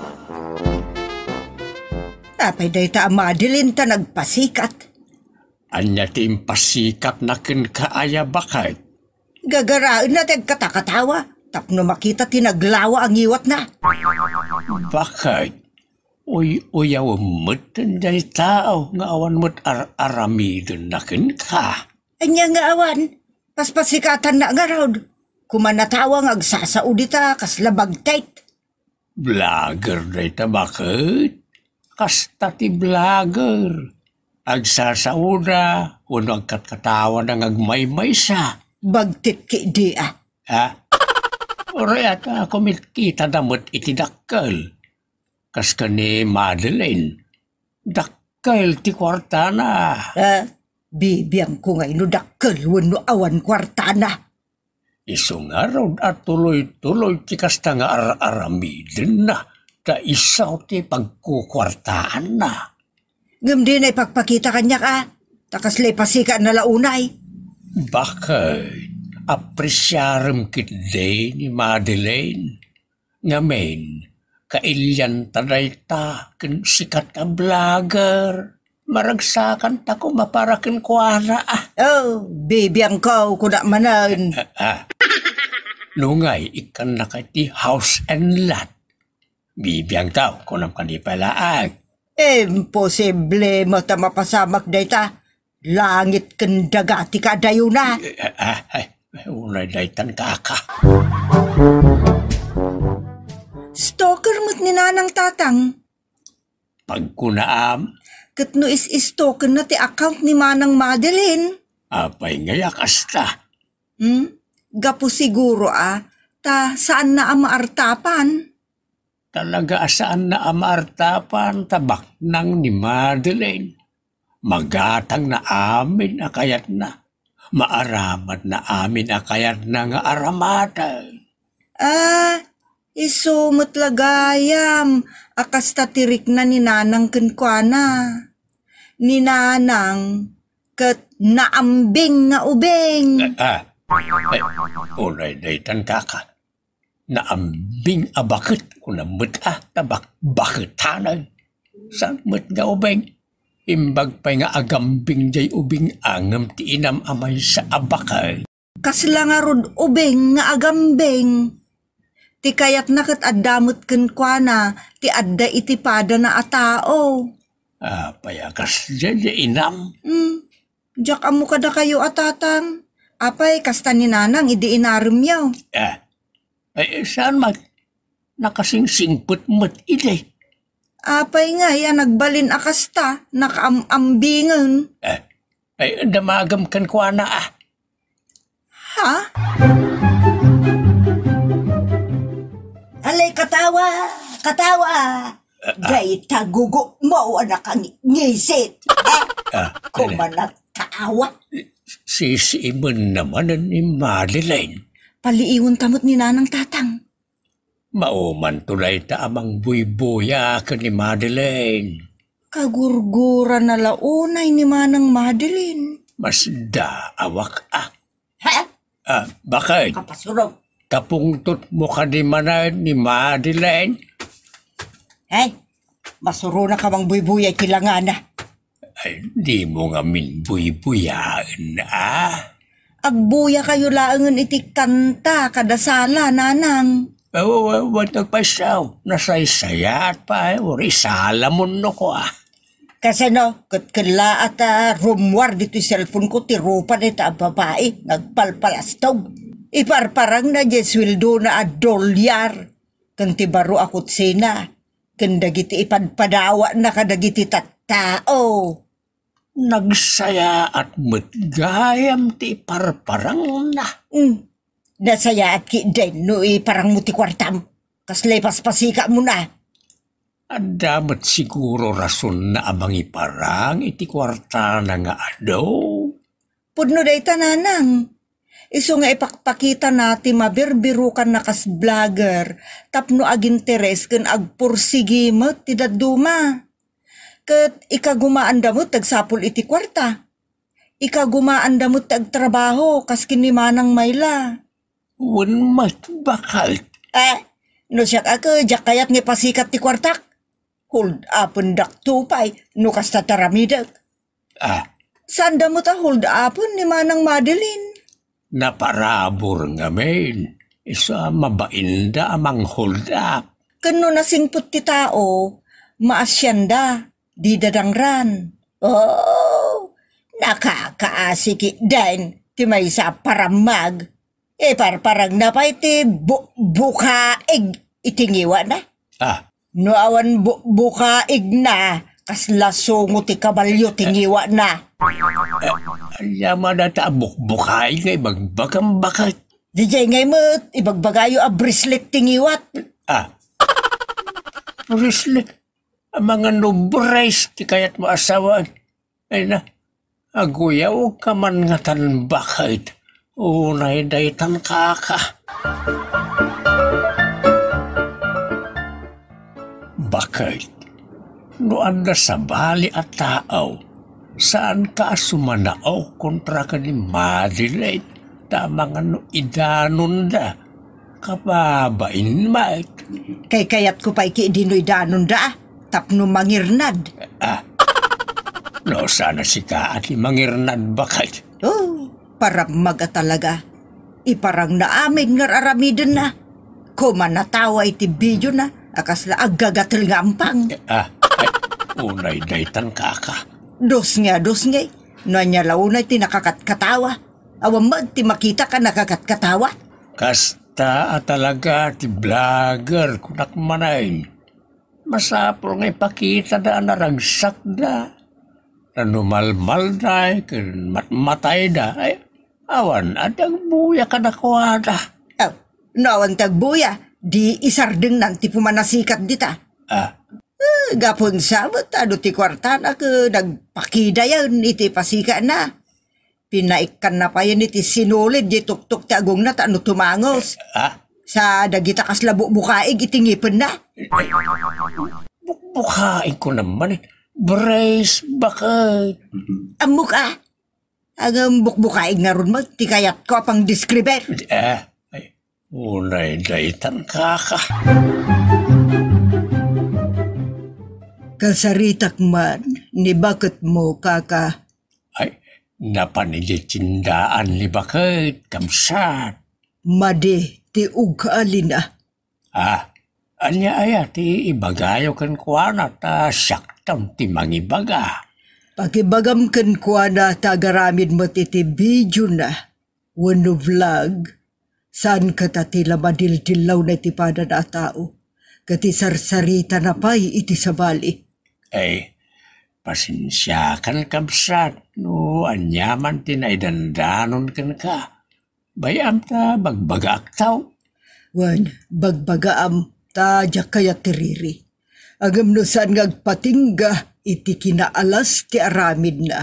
Apay dayta a Madeline ta nagpasikat? Ania ti impasikatna kenka aya, baket? Gagaraenna ti agkatakatawa tapno makita ti naglawa a ngiwatna. Baket? Uy-uyawem met dayta nga awan met ar-aramidenna kenka. Ania nga awan? Paspasikatanna ngarud. Koma natawa nga agsasao dita kasla bagtit. Vlogger dayta, baket? Kasta ti vlogger. Agsasaoda wenno agkatkatawana nga agmaymaysa. Bagtit ketdi a. Ha? Uray, a ta kumitkita da met iti dakkel. Kas ken ni Madeline, dakkel ti kuartana. Ha? Bibiangko ngay no dakkel wenno awan kuartana. Isu ngarud a tuloy-tuloy ti kasta nga ar-aramidenna, ta isu ti pagkukuartaanna. Ngem dina ipakpakita kaniak a, ta kasla ipasika na la unay. Baket, apresiarem ketdi ni Madeline. Ngamin, kailianta dayta ken sikat a vlogger. Maragsakanta koma para kenkuana a. Oh, bibiangko, kuna manen. Ah, ah. Nungay, ikkannaka iti house and lot. Bibiangko, kunam kadi pay laeng. Imposible, mata mapasamak dayta. Langit ken daga ti kadayona. Ah, ah, ay, unay daytan, kaka. Stalker met ni Nanang, Tatang. Pagkunaam. Ket no is-stalkerna ti account ni Manang Madeline? Apay ngay a kasta? Hmm? Gapu siguro a, ta saanna a maartapan. Talaga a saanna a maartapan ta baknang ni Madeline. Magatangna amin a kayatna. Maaramatna amin a kayatna nga aramaten. Ah, isu met la gayam a kasta ti rikna ni Nanang kenkuana. Ni Nanang ket naambing nga ubing. Ah, ah. Ay, unay daytan, kaka. Naambing a baket, kunam met a, ta bak-, baketanen. Saan met nga ubing? Imbag pay nga agambing jay ubing a ngem ti inam a maysa a baket. Kasla ngarud ubing nga agambing? Ti kayatna ket adda met kenkuana ti adda iti padana a tao. Apay a kasdiay, inam? Hmm, diak ammo kadakayo a tatang. Apay, kasta ni Nanang idi inaremyo? Ah, ay, saan met? Nakasingsingpet met idi. Apay ngay a nagbalin a kasta, nakaam-ambingen? Ah, ay, damagem kenkuana, ah. Ha? Alay, katawa, katawa. Ah, ah. Dayta gugumo a nakangisit. Ah, ah, koma natawa. Sisiimen na manen ni Madeline. Paliiwenta met ni Nanang, tatang. Maumanto dayta a mangbuybuya ken ni Madeline. Kagurgurana la unay ni Manang Madeline. Masdaawak a. Ha? Ah, bakit? Kapasurog. Kapungtotmo kadi manen ni Madeline? Ay, masuronaka mangbuybuya iti langana. Ay, dimo ngamin buybuyaen, ah? Agbuyakayo laengen iti kanta kada sala, Nanang. Aw, aw, aw, aw, agpayso. Nasaysayaat pay, uray isalamonno ko, ah. Kasano, ket kellaat a rummuar ditoy cellphone ko ti rupa dayta a babai nga agpalpalastog. Iparparangna diay sueldona a dolyar ken ti baro a kutsina ken dagiti ipadpadawatna kadagiti tattao. Nagsayaat met gayam ti iparparangna. Hmm. Nasayaat ketdin no iparangmo ti kuartam. Kasla ipaspasikatmona. Adda met siguro rasonna a mangiparang iti kuartana nga adu. Pudno dayta, Nanang. Isu nga ipakpakitana ti mabirbirokanna kas vlogger tapno aginteres ken agpursigi met ti dadduma. Ket ikagumaanda met ti agsapul iti kuarta. Ikagumaanda met ti agtrabaho kas ken ni Manang Mayla. Wen met, baket. Eh, no siak a ket diak kayat nga ipasikat ti kuartak. Hold upendakto pay no kasta ti aramidek. Ah. Saanda met a hold upen ni Manang Madeline. Naparabur ngamin. Isu a mabainda a mang-hold up. Ken no nasingpet ti tao, maasianda, dida dangran. Oh, nakakaasi ketdin ti maysa a parammag. Iparparangna pay ti bukbukaig iti ngiwatna. Ah. No awan bukbukaigna, kasla sungo ti kabalio ti ngiwatna. Eh, ania man dayta a bukbukaig nga ibagbagam, baket? Diay ngay met, ibagbagayo a bracelet ti ngiwat. Ah. Bracelet? Amangan no brace ti kayatmo a sawen. Ay na, aguyawka man ngatan, baket. Unay daytan, kaka. Baket, no adda sabali a tao, saanka a sumanaw kontra ken ni Madeline, ta amangan no idanonda. Kababain met. Kaykayatko pay ketdi no idanonda, ah, tapno mangirnad. Ah. No, saan a sika a ti mangirnad, baket. Oh, parammag a talaga. Iparangna amin nga ar-aramidenna. Koma natawa iti videona a kasla aggagatel nga ampang. Ah, ay, unay daytan, kaka. Dos nga, dos nga. No ania la unay ti nakakatkatawa. Awan met ti makitak a nakakatkatawa. Kasta a talaga ti vlogger, kunak manen. Masapul nga ipakitada a naragsakda. Ta no malmalda ken matmatayda, ay, awan a ti agbuya kadakuada. Oh, no awan ti agbuya, di isardengnan ti pumanasikat dita. Ah. Eh, gapu sa met ta adu ti kuartana ket nagpakidayen iti pasikatna. Pinaikkanna payen iti sinulid di tuktok ti agongna ta no tumangos. Ah? Sa dagita kasla bukbukaig iti ngipenna. Bukbukaig ko naman. Brace, baket. Ammok a. Agam bukbukaig ngarud met ti kayatko a pangdeskriber. Ah, ay, unay daytan, kaka. Kasaritak man ni baketmo, kaka. Ay, napan idiay tindaan ni baket, kabsat. Madi ti ugalina. Ah, ania aya ti ibagayo kenkuana ta siakton ti mangibaga? Pakibagam kenkuana ta agaramid met iti videona wenno vlog. Saan ket a ti la madildillawna iti padana a tao, ket isarsaritana pay iti sabali. Ay, pasensiakan, kabsat, no aniaman ti naidandanon kenka. Bay-am ta bagbagaakto. Wen, bagbagaam ta diak kayat ti riri. Ngem no saan nga agpatingga iti kinaalas ti aramidna,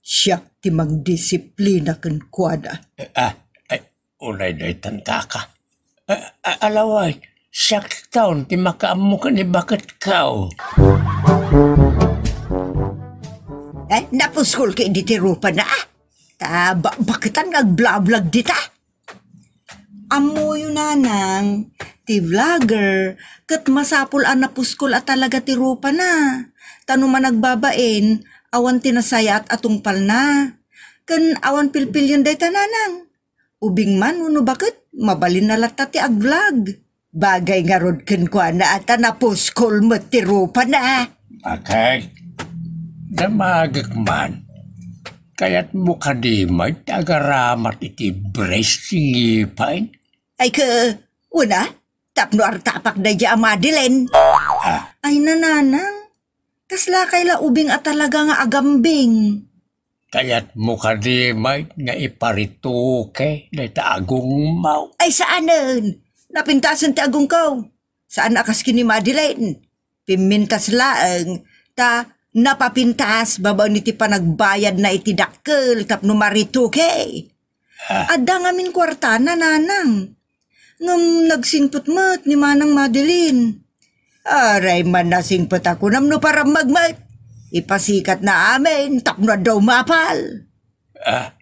siak ti mangdisiplina kenkuana. Eh, ah, ay, unay daytan, kaka. Ah, ah, alaway, siakton ti makaammo ken ni baketko. Eh, napuskol ka idi ti rupana, ah? Ta ba-, baketan nga agblablog dita? Ammoyo, nanang, ti vlogger, ket masapul a napuskol a talaga ti rupana. Ta no managbabain, awan ti nasayaat a tungpalna. Ken awan pilpilion dayta, nanang. Ubing man wenno baket, mabalinna latta ti agvlog. Bagay ngarud kenkuana a ta napuskol met ti rupana. Bakit? Damagek man. Kayatmo kadi met ti agaramat iti brace ti ngipen? Ay, ke, una, tapno artapak daydiay a Madeline. Ah. Ay, nanang, kaslakay la ubing a talaga nga agambing. Kayatmo kadi met nga iparituke dayta agongmo? Ay, saanen. Napintasen ti agongko. Saan a kas ken ni Madeline. Pimmintas laeng, ta napapintas babaen iti panagbayadna iti dakkel tapno marituke. Ah. Adda ngamin kuartana, nanang. Ngem nagsingpet met ni Manang Madeline. Aray man nasingpet a kunam no parammag met. Ipasikatna amin tapno adda umapal. Ah.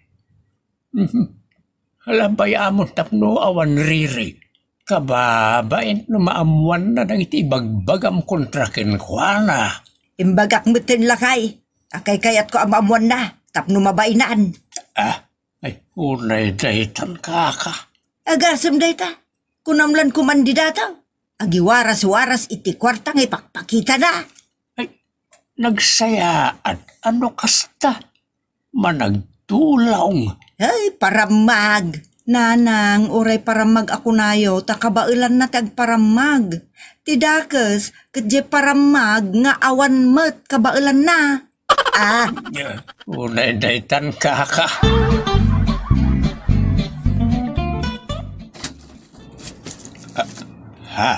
Labay amon tapno awan riri. Kababain no maammoanna dagiti ibagbagam kontra kenkuana. Imbagak metten, lakay, a kaykayatko a maammoanna tapno mabainan. Ah, ay, unay daytan, kaka. Agasem dayta. Kunam lan kumandidata. Agiwaras-waras iti kuarta nga ipakpakitana. Ay, nagsayaat a no kasta. Managtulong. Ay, parammag. Nanang, uray parammag a kunayo, ta kabaelanna ti agparammag. Ti dakes, ket diay parammag nga awan met kabaelanna. Ah. Unay daytan, kaka. Ah, ha?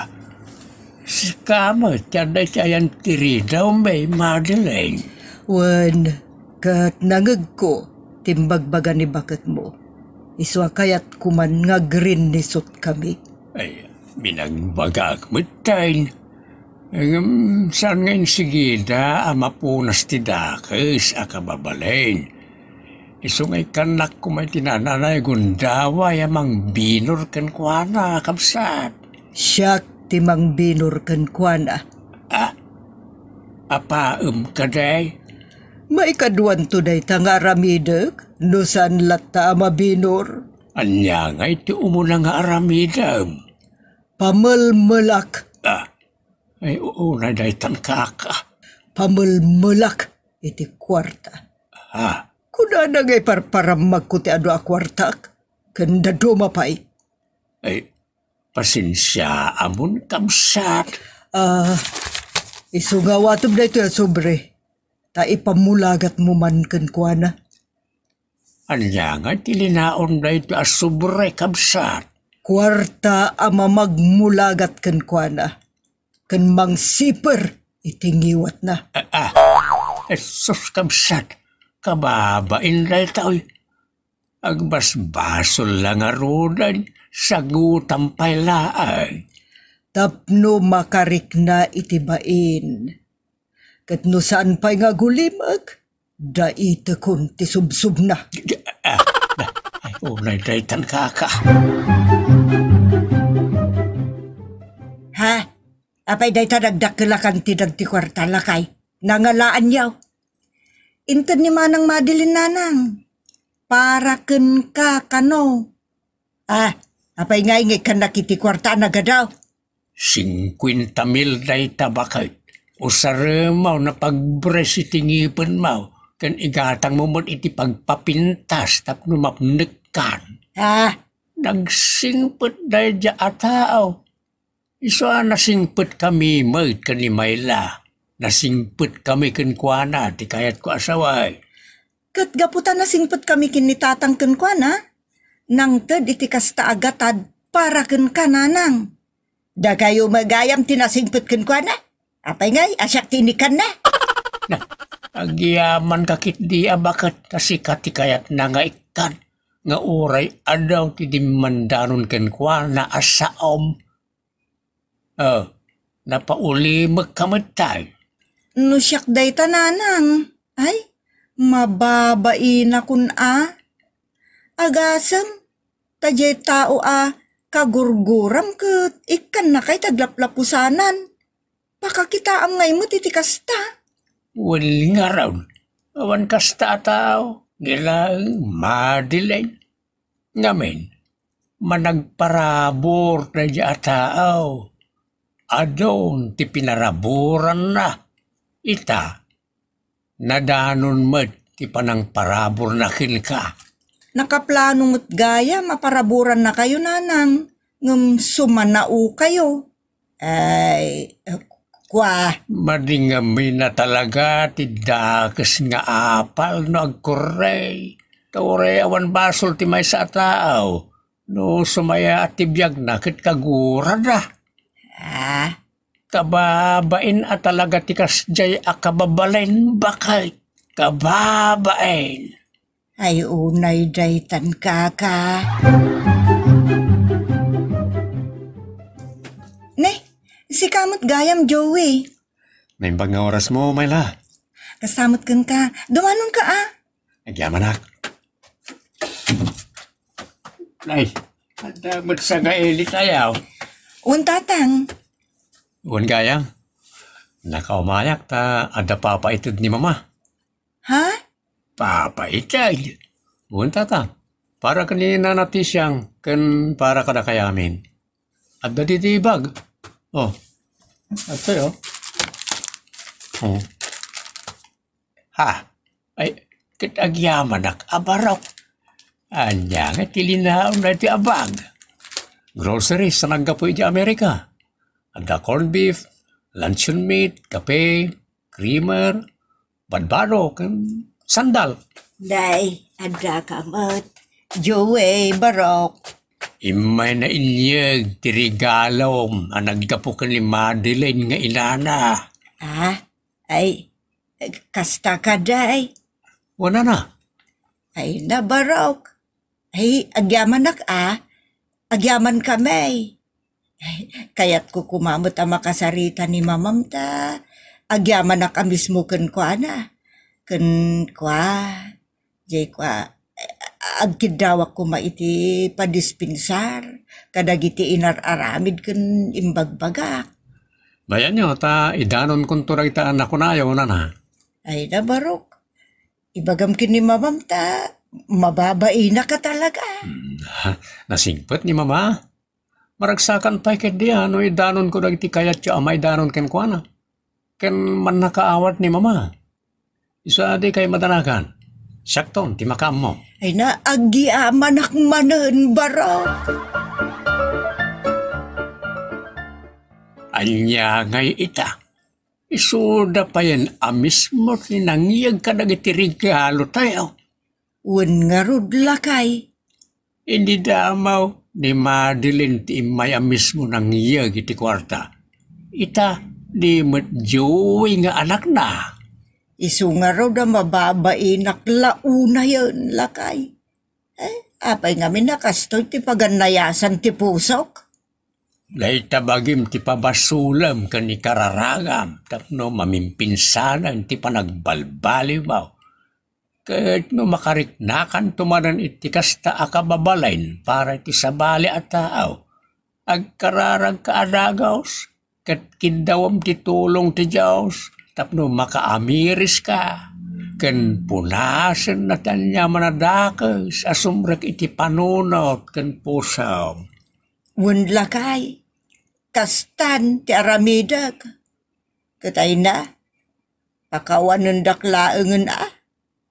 Sika met ti adda iti ayan ti ridaw, May Madeline. Wen, ket nangegko ti imbagbaga ni baketmo. Isu a kayatko man nga agrinnisutkami. Ay, binagbagaak metten. Ngem saan nga insigida a mapunas ti dakes a kababalin. Isu nga ikkannak koma iti nananay gundaway a mangbinor kenkuana, kabsat. Siak ti mangbinor kenkuana. Ah? Apaem kadi? Maikaduanto dayta nga aramidek, no saan latta a mabinor. Ania ngay ti umuna nga aramidem? Pamelmelak. Ah, ay, unay daytan, kaka. Pamelmelak iti kuarta. Ha? Kunana nga iparparammagko ti adu a kuartak, ken dadduma pay. Ay, pasensiaamon, kabsat. Ah, isu nga awatem daytoy a sobre, ta ipammulagatmo man kenkuana. Ania nga ti linaon daytoy a sobre, kabsat? Kuarta a mamagmulagat kenkuana, ken mangsiper iti ngiwatna. Ah, ah. Jesus, kabsat, kababain daytoy. Agbasbasol la ngaruden, sagutam pay laeng. Tapno makarikna iti bain. Ket no saan pay nga agulimek, daitekon ti subsubna. Ah, ah, ay, unay daytan, kaka. Ha? Apay dayta nagdakkelakan ti dagiti kuarta, lakay? Nangalaanyo? Inted ni Manang Madeline, nanang. Para kenka kano? Ah, apay nga ingekannak iti kuarta a nagadaw? Singkuenta mil dayta baket. Usarem, napagbaris iti ngipenmo, ken igatangmo met iti pagpapintas tapno mapnekkan. Ah, nagsingpet daydiay a tao. Isu a nasingpetkami met ken ni Myla. Nasingpetkami kenkuana ti kayatko a saway. Ket gapu ta nasingpetkami ken ni Tatang kenkuana, nangted iti kasta a gatad para kenka, Nanang. Dakayo met gayam ti nasingpet kenkuana? Apay ngay, a siak ti inikkanna? Na, agyamanka ketdi a baket ta sika ti kayatna nga ikkan, nga uray adu ti dimmandanon kenkuana a saom. Oh, napaulimekka met tay. No siak dayta, Nanang, ay, mababainakon a. Agasem, ta diay tao a kagurguram ket ikkannakay ti aglaplapusanan. Pakakitaam ngay met iti kasta. Wen ngarud, awan kasta a tao, ngem laeng Madeline. Ngamin, managparabur daydiay a tao. Adun ti pinaraburanna. Ita, nadanon met ti panangparaburna kenka. Nakaplano met gayam a paraburannakayo, Nanang, ngem sumanaokayo. Ay, kua. Madi ngamin a talaga ti dakes nga apal no agkurrey. Ta uray awan basol ti maysa a tao no sumaya ti biagna ket kagurada. Ah, kababain a talaga ti kasdiay a kababalain, baket. Kababain. Ay, unay daytan, kaka. Ne, sika met gayam, Joey. Naimbag nga orasmo, Myla. Kasta met kenka. Dumanonka, a. Agyamanak. Ay, adda met sangaili tayo. Wen, Tatang. Wen, gayam. Nakaumayak ta adda papaited ni Mama. Ha? Papaited? Wen, Tatang. Para ken ni Nana Tisiang ken para kadakayamin. Adda ditoy bag. Oh. Adtoy, oh. Oh. Ha? Ay, ket agyamanak a barok. Ania nga ti linaon daytoy a bag? Groceries a naggapu iti Amerika. Adda corned beef, luncheon meat, kape, creamer, badbado, ken sandal. Day, adda ka met. Joey, barok. Immay nainyeg ti regalom a naggapu ken ni Madeline nga inana. Ah, ay, kasta ka, day. Wen, nana. Ay, nabarok. Ay, agyamanak, a. Agyaman kami. Ay, kayatko koma met a makasarita ni Mamam ta agyamanak a mismo kenkuana. Ken kua, jay kua, agkiddawak koma iti padispensar kadagiti inar-aramid ken imbagbagak. Bayanyo ta idanonkonto dagita a nakunayo, nana. Ay, nabarok. Ibagam ken ni Mamam ta mababainak a talaga. Hmm, ha, nasingpet ni Mama. Maragsakan pay ketdi a no idanonko dagiti kayatyo a maidanon kenkuana. Ken mannakaawat ni Mama. Isu a dikay madanagan. Siakton ti makaammo. Ay, na, agyamanak manen, barok. Ania ngay ita? Isuda payen a mismo ti nangyeg kadagiti regalo tayo. Wen ngarud, lakay. Idi damaw ni Madeline ti immay a mismo nangyeg iti kuarta. Ita, di met Joey nga anakna. Isu ngarud a mababainak la unayen, lakay. Eh, apay ngamin a kastoy ti pagannayasan ti pusok? Dayta bagim ti pabasolem ken ikararagam tapno mamimpinsanen ti panagbalbaliwmo. Ket no makariknakanto manen iti kasta a kababalain para iti sabali a tao, agkararagka a dagus, ket kiddawem ti tulong ti Dios tapno makaamiriska ken punasenna ti aniaman a dakes a sumrek iti panunot ken pusom. Wen, lakay, kastan ti aramidek. Ket ayna, pakawanendak laengen a,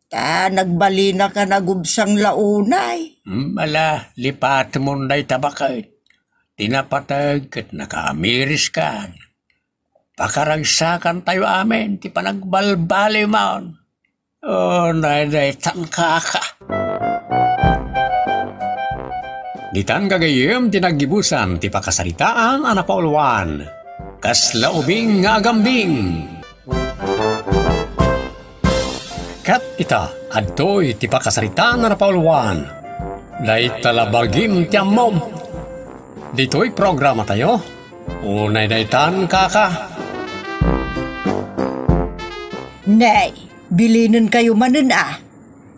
ta nagbalinaka nagubsang la unay. Hmm, ala, lipatemon dayta baket. Ti napateg ket nakaamiriskan. Pakaragsakantayo amin ti panagbalbalimon. Oh, naydaytan, kaka. Ditan gagayyem ti naggibusan ti pakasaritaan a napauluan. Kasla ubing nga agambing. Ket ita, adtoy ti pakasaritaan a napauluan. Dayta la bagim ti ammom. Ditoy programa tayo. Unay daytan, kaka. Nay, bilinenkayo manen a.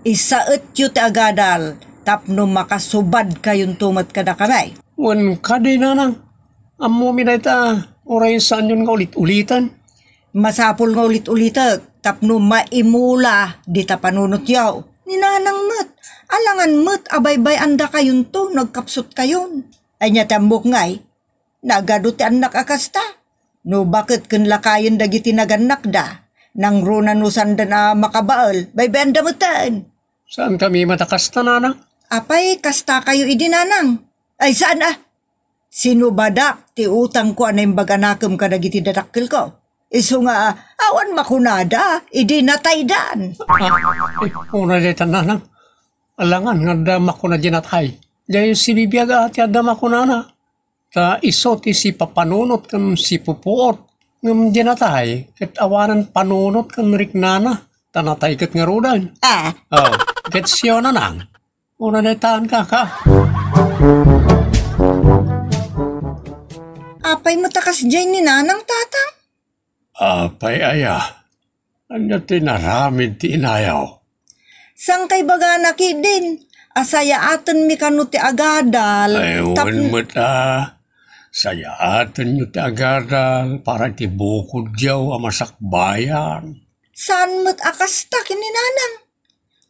Isaetyo ti agadal tapno makasubadkayonto met kadakami. Wen kadi, nanang, ammomi dayta, uray saanyon nga ulit-uliten. Masapul nga ulit-ulitek tapno maimula dita panunotyo. Ni nanang met, alangan met a baybay-andakayonto no agkapsutkayon. Ania ti ammok ngay? Nagadu ti annak a kasta. No baket ken lakayen dagiti nagannakda, nangruna no saanda a makabael, baybay-anda metten. Saankami met a kasta, nanang? Apay, kastakayo idi, nanang? Ay, saan a? Sinubadak ti utangko a naimbag a nakem kadagiti dadakkelko. Isu nga, awan makunada, idi nataydan. Ah, eh, una daytan, nanang. Alangan nga adda makuna di natay. Diay sibibiag a ti adda makunana. Ta isu ti sipapanunot ken sipupuot. Ngem di natay, ket awanan panunot ken riknana. Ta natay ket ngaruden. Ah. Oh, ket siyo, nanang. Una daytan, kaka. Apay met a kasdiay ni nanang, tatang? Apay aya? Ania ti inaramid ti inayo? Saan kay bagana ketdin a sayaatenmi kano ti agadal? Ay, tap- wen met a. Sayaatenyo ti agadal para iti bukodyo a masakbayan. Saan met a kasta ken ni nanang.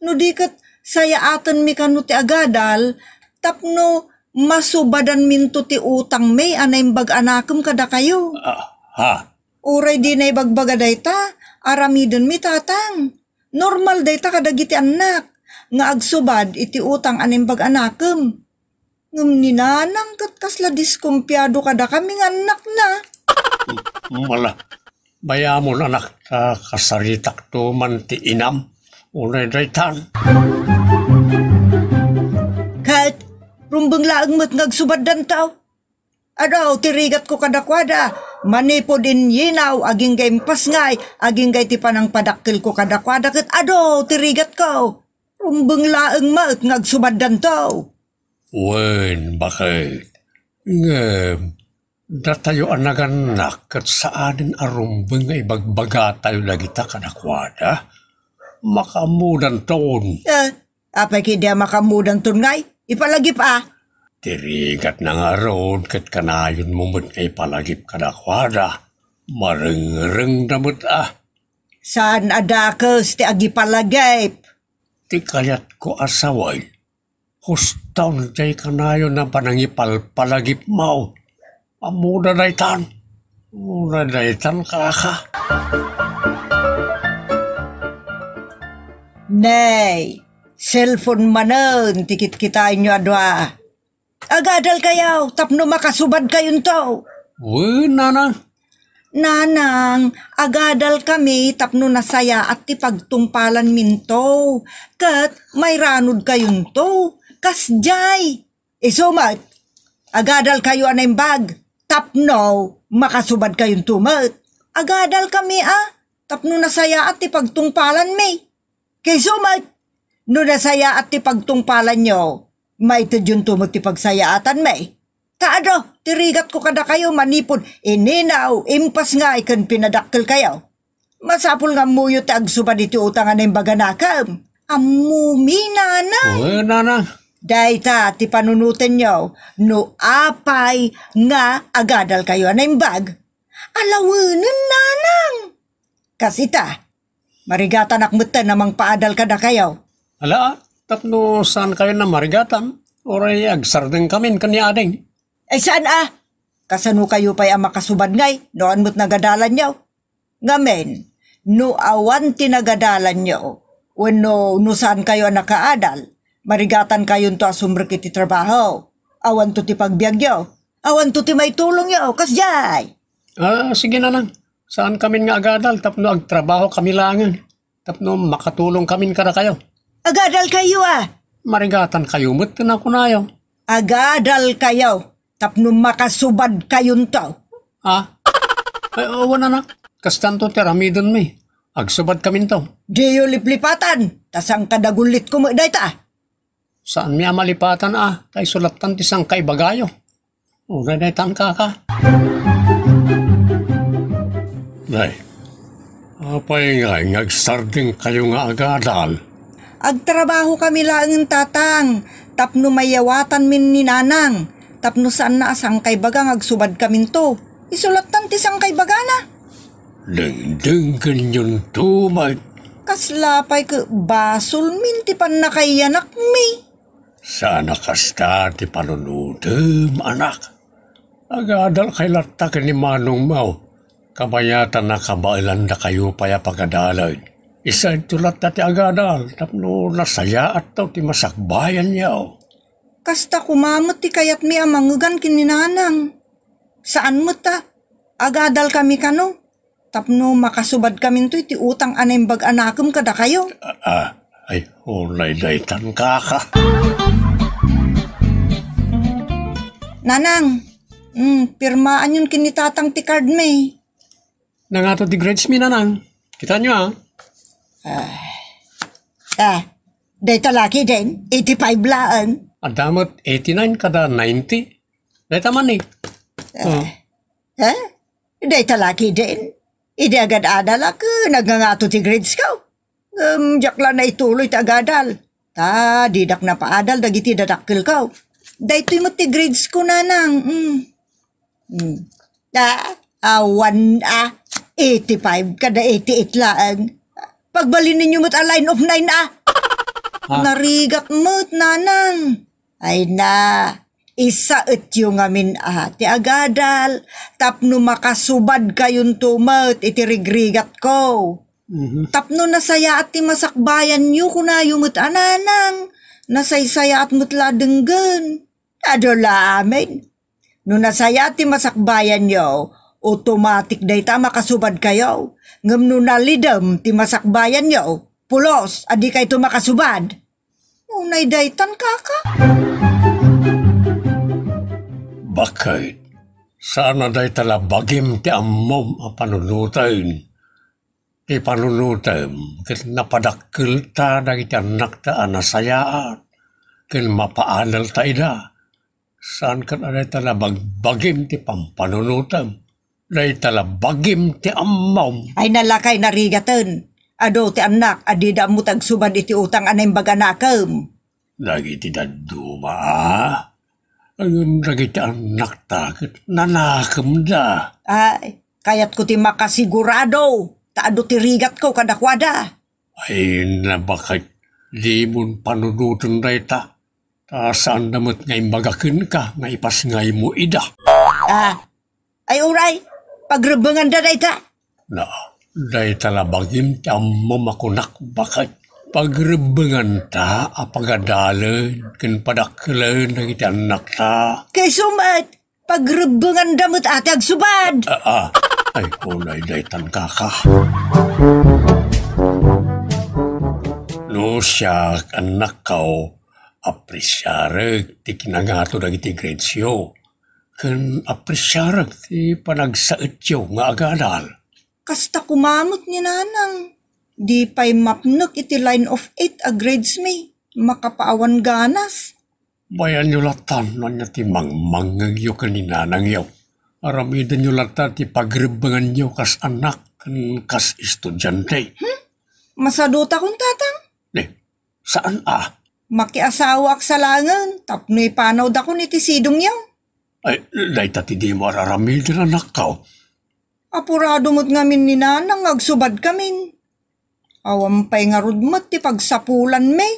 No di ket sayaatenmi kano ti agadal tapno masubadanminto ti utangmi a naimbag a nakem kadakayo. Ah, ha? Uray di naibagbaga dayta, aramidenmi, tatang. Normal dayta kadagiti annak nga agsubad iti utang a naimbag a nakem. Ngem ni nanang ket kasla diskumpiado kadakami nga annakna. Mala, bayamon, anak, ta kasaritakto man ti inam. Unay daytan. Ket, rumbeng laeng met nga agsubaddanto. Adu ti rigatko kadakuada, manipud inyinaw, agingga impasngay, agingga iti panangpadakkelko kadakuada, ket adu ti rigatko. Rumbeng laeng met nga agsubaddanto. Wen, baket. Ngem, datayo a nagannak ket saanen a rumbeng nga ibagbagatayo dagita kadakuada. Makaammodanton. Eh, apay ketdi a makaammodanton ngay? Ipalagip a. Ti rigatna ngarud ket kanayonmo met nga ipalagip kadakuada. Marengrengda met a. Saan a dakes ti agipalagip? Ti kayatko a sawen, huston diay kanayon a panangipalpalagipmo. Ammoda daytan. Ammoda daytan, kaka. Nay, cellphone manen ti kitkitaenyo a dua. Agadalkayo tapno makasubadkayonto. Wen, nanang. Nanang, agadalkami tapno nasayaat ti pagtungpalanminto, ket mairanudkayonto. Kasdiay. Isu met, agadalkayo a naimbag tapno makasubadkayonto met. Agadalkami a tapno nasayaat ti pagtungpalanmi. Ket isu met, no nasayaat ti pagtungpalanyo, maitedyonto met ti pagsayaatanmi. Ta adu ti rigatko kadakayo manipud ininaw, impasngay ken pinadakkelkayo. Masapul nga ammoyo ti agsubad iti utang a naimbag a nakem. Ammomi, nanang. Wen, nanang. Dayta ti panunotenyo no apay nga agadalkayo a naimbag. Alawenen, nanang. Kas ita, marigatanak metten a mangpaadal kadakayo. Ala, tapno saankayon a marigatan, uray agsardengkamin ken ni ading. Ay, saan a? Kasano kayo pay a makasubad ngay no awan met nagadalanyo? Ngamin, no awan ti nagadalanyo, wenno no saankayo a nakaadal, marigatankayon to a sumrek iti trabaho. Awanto ti pagbiagyo. Awanto ti maitulongyo. Kasdiay. Ah, sige, nanang. Saan kamin nga agadal tapno agtrabaho kami laengen, tapno makatulong kamin kadakayo. Agadal kayo, ah. Marigatan kayo met ti nakunayo. Agadal kayo tapno makasubad kayonto. Ah? Ay, awan, anak. Kastanto ti aramidenmi. Agsubad kaminto. Diyo liplipatan, ta sangkadagullit ko met dayta. Saanmi a malipatan a, ta isu lattan ti sangkaibagayo. O, daytan, kaka. Nay, apay ngay nga agsardengkayo nga agadal? Agtrabaho kami laengen, tatang, tapno mayawatanmin ni nanang, tapno saanna a sangkaibaga nga agsubad kaminto. Isu lattan ti sangkaibagana. Dengdenggenyon to met. Kasla pay ket basolmin ti pannakaiyanakmi. Saan a kasta ti panunotem, anak. Agadalkay latta ken ni manongmo. Kabayatan a kabaelandakayo pay a pagadalen. Isu latta ti agadal tapno nasayaatto ti masakbayanyo. Kasta koma met ti kayatmi a mangngegan ken ni nanang. Saan met a agadalkami kano tapno makasubadkaminto iti utang a naimbag a nakem kadakayo. Ah, ay, unay daytan, kaka. Nanang, mm, pirmaanyon ken ni tatang ti cardmi. Nangato ti grades mi, nanang. Kitaenyo, ah. Ah, dayta laki den, eighty-five laeng. Adda met eighty-nine kada ninety. Dayta man, eh. Ah. Oh. Ha? Dayta laki den. Idi agad-adal a ken agngangato ti grades ko. Ngem diak la naituloy ti agadal. Ta didak napaadal dagiti dadakkelko. Daytoy met ti grades ko, nanang. Mm. Mm. Ta awan a eighty-five kada eighty-eight laeng. Pagbalinnyo met a line of nine a. Ah. Narigat met, nanang. Ay na, isaetyo ngamin a ti agadal, tapno makasubadkayonto met iti rigrigatko. Mhm. Tapno nasayaat ti masakbayanyo, kunayo met a, nanang, nasaysayaat met la a denggen. Adu la amin. No nasayaat ti masakbayanyo, automatic dayta a makasubadkayo. Ngem no nalidem ti masakbayanyo, pulos a dikayto makasubad. Unay daytan, kaka. Baket, saan a dayta la bagim ti ammom a panunoten. Ti panunotem ket napadakkelta dagiti annakta a nasayaat ken mapaadalta ida. Saan ket a dayta la bagbagim ti pampanunotem. Dayta la bagim ti ammom. Ay, nalakay narigaten. Adu ti annak a dida ammo ti agsubad iti utang a naimbag a nakem. Dagiti dadduma, a? Ngem dagiti annakta ket nanakemda. Ay, kayatko ti makasigurado, ta adu ti rigatko kadakuada. Ay, na, baket, dimon panunoten dayta. Ta saanda met nga imbaga kenka nga ipasngaymo ida. Ah, ay, uray, pagrebbenganda dayta. Na, dayta la bagim ti ammom a kunak, baket. Pagrebbenganta a pagadalen ken padakkelen dagiti annakta. Kayso met, pagrebbenganda met a ti agsubad. Ah, ah. Ay, kunay daytan, kaka. No siak, annakko, apresiarek ti kinangato dagiti gradesyo. Ken apresiarek ti panagsaetyo nga agadal. Kasta koma met ni nanang. Di pay mapnek iti line of eight a gradesmi. Makapaawan ganas. Bayanyo latan no ania ti mangmangngegyo ken ni nanangyo. Aramidenyo latta ti pagrebbenganyo kas annak ken kas estudiante. Hmm? Masadutakon, tatang? Ni, saan a? Makiasawaak sa laengen tapno ipanawdakon iti sidongyo. Ay, dayta ti dimo ar-aramiden, annakko. Apurado met ngamin ni nanang nga agsubadkamin. Awan pay ngarud met ti pagsapulanmi.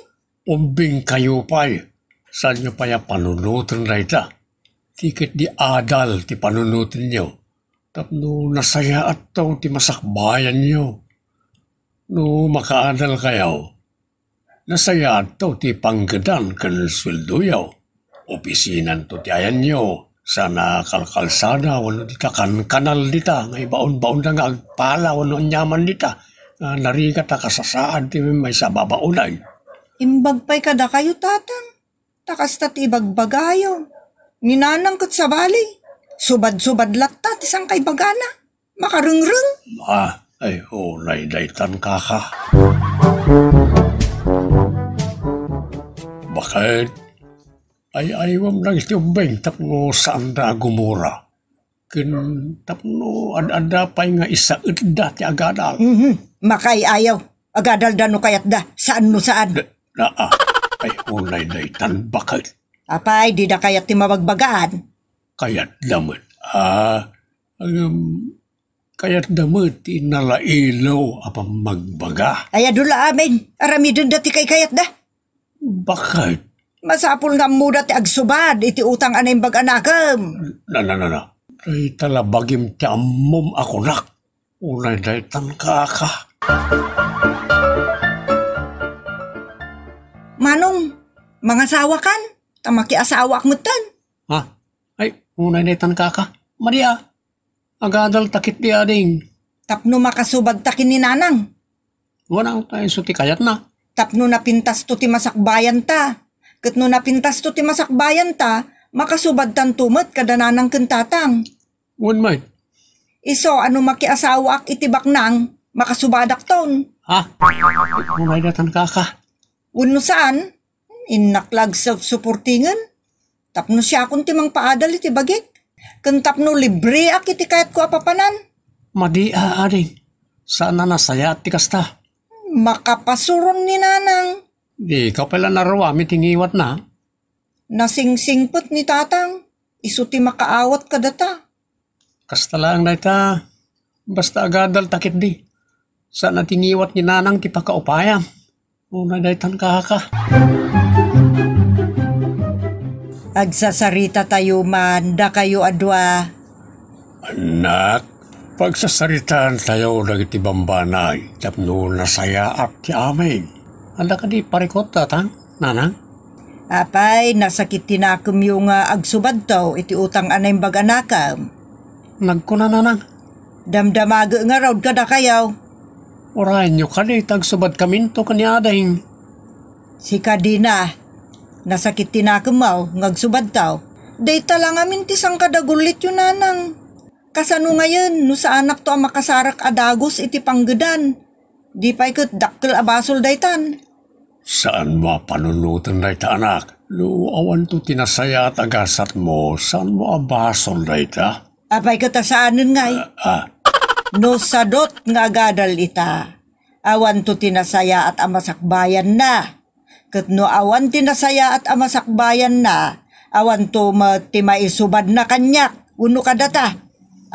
Ubbingkayo pay. Saanyo pay a panunoten dayta? Ti ketdi adal ti panunotenyo tapno nasayaatto ti masakbayanyo. No makaadalkayo, nasayaatto ti panggedan ken sueldoyo. Opisinanto ti ayanyo, saan a kalkalsada wenno dita kankanal dita nga ibaonbaonda nga agpala wenno aniaman dita nga narigat a kasasaad ti maysa a babaonen. Imbag pay kadakayo, Tatang. Ta kasta ti ibagbagayo. Ni Nanang ket sabali, subad-subad latta ti sangkaibagana. Makarengreng. Ah, ay, unay daytan, kaka. Baket, ay-aywam dagiti ubbing tapno saanda a gumura. Ken tapno ad-adda pay nga isaetda ti agadal. Mhm. Makaay-ayaw. Agadalda no kayatda. Saan no saan. Da, da, ah. Ay, unay daytan, baket. Apay, dida kayat ti mabagbagaan? Kayatda met. Ah, um, kayatda met ti nalailaw a pammagbaga. Ay, adu la amin. Aramidenda ti kaykayatda. Baket? Masapul nga ammoda ti agsubad iti utang a naimbag a nakem. Na, na, na, na. Dayta la bagim ti ammom a kunak. Unay daytan, kaka. Manong, mangasawakan, ta makiasawaak metten. Ha? Ay, unay daytan, kaka. Madi a. Agadal ta ketdi, ading. Tapno makasubad ta ken ni Nanang. Wen, ta isu ti kayatna. Tapno napintasto ti masakbayanta. Ket no napintasto ti masakbayanta, makasubadtanto met kada Nanang ken Tatang. Wen met. Isu a no makiasawaak iti baknang, makasubadakton. Ha? Unay daytan, kaka. Wenno saan, innak la agsup-suportingen. Tapno siakon ti mangpaadal iti bagik. Ken tapno libreak iti kayatko a papanan. Madi a, ading. Saan a nasayaat ti kasta. Makapasuron ni Nanang. Dika pay la naruam iti ngiwatna. Nasingsingpet ni Tatang. Isu ti makaawat kadata. Kasta laeng dayta, basta agadal ta ketdi. Saan a ti ngiwat ni Nanang ti pakaupayam. Unay daytan, kaka. Agsasaritatayo man, dakayo a dua. Annak, pagsasaritaantayo dagiti bambanay tapno nasayaat ti amin. Adda kadi parikut, Tatang, Nanang? Apay, nasakit ti nakemyo nga agsubadto iti utang a naimbag a nakem. Nagkuna, Nanang. Damdamage ngarud kadakayo. Urayenyo kadi ta agsubadkaminto ken ni ading. Sika dina. Nasakit ti nakemmo nga agsubadto. Dayta la ngamin ti sangkadagullityo, Nanang. Kasano ngayen no saanakto a makasarak a dagus iti panggedan? Di pay ket dakkel a basol daytan. Saanmo a panunoten dayta, anak. No awanto ti nasayaat a gasatmo, saanmo a basol dayta? Apay ket a saanen ngay? Ah, ah. No sadot nga agadal ita, awanto ti nasayaat a masakbayanna. Ket no awan ti nasayaat a masakbayanna, awanto met ti maisubadna kaniak wenno kadata.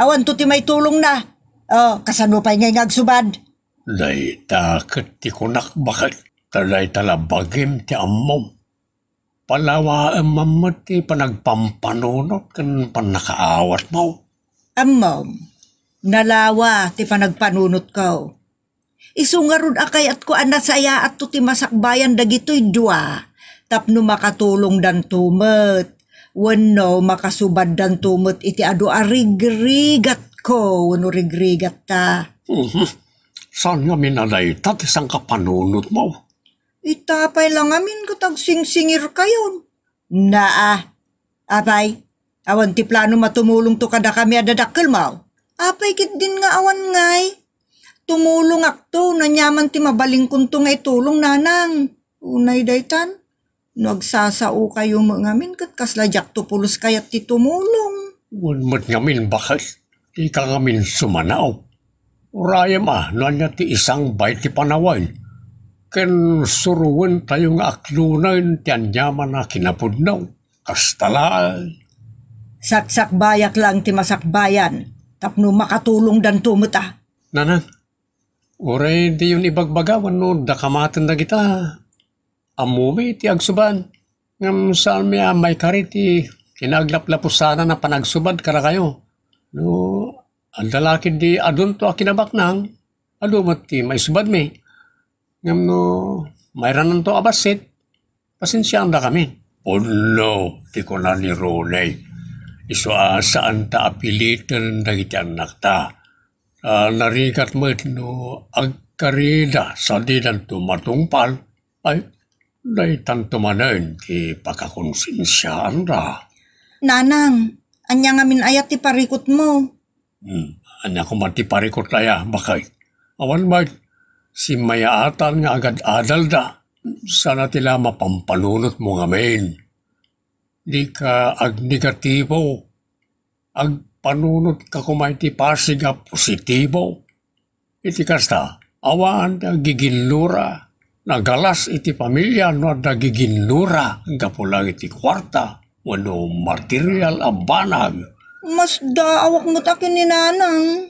Awanto ti maitulongna. Oh, kasano pay ngay nga agsubad? Dayta ket ti kunak, baket, ta dayta la bagim ti ammom. Palawaem man met ti panagpampanunot ken pannakaawatmo. Ammom, nalawa ti panagpanunotko. Isu ngarud a kayatko a nasayaatto ti masakbayan dagitoy dua tapno makatulongdanto met wenno makasubaddanto met iti adu a rigrigatko wenno rigrigatta. Mhm. Saan ngamin a dayta ti sangkapanunotmo? Ita pay la ngamin ket agsingsingirkayon. Naa. Apay, awan ti plano matumulongto kadakami a dadakkelmo? Apay ketdin nga awan ngay? Tumulongakto, no aniaman ti mabalinkonto nga itulong, Nanang. Unay daytan, no agsasaokayo met ngamin ket kasla diakto pulos kayat ti tumulong. Wen met ngamin, baket, ika ngamin sumanaw. Urayem a no ania ti isangbay ti panawen, ken suroentayo nga aklonen ti aniaman a kinapudno. Kasta laeng. Saksakbayak laeng ti masakbayan tapno makatulongdanto met a. Nanang, uray diyon ibagbaga wenno dakamaten dagita. Ammomi ti agsubad, ngem saanmi a maikari ti ti naglaplapusanan a panagsubad kadakayo. No, adda la ketdi adunto a kinabaknang, adu met ti maisubadmi. Ngem no mairannanto a bassit, pasensiaandakami. Pudno ti kuna ni Ronnie. Isu a saanta a piliten dagiti annakta. Ah, narigat met no agkarida sa didanto matungpal. Ay, daytanto manen ti pakakonsensiaanda. Nanang, ania ngamin aya ti parikutmo? Hmm, ania koma ti parikut aya, baket? Awan met, simmayaatan nga agad-adalda, sana ti la mapampanunotmo ngamin. Dika agnegatibo. Agpanunotka koma iti pasig a positibo. Iti kasta, awan ti agiginnura. Nagalas iti pamilia no adda giginnura gapu lang iti kuarta wenno material a banag. Masdaawak met a ken ni Nanang.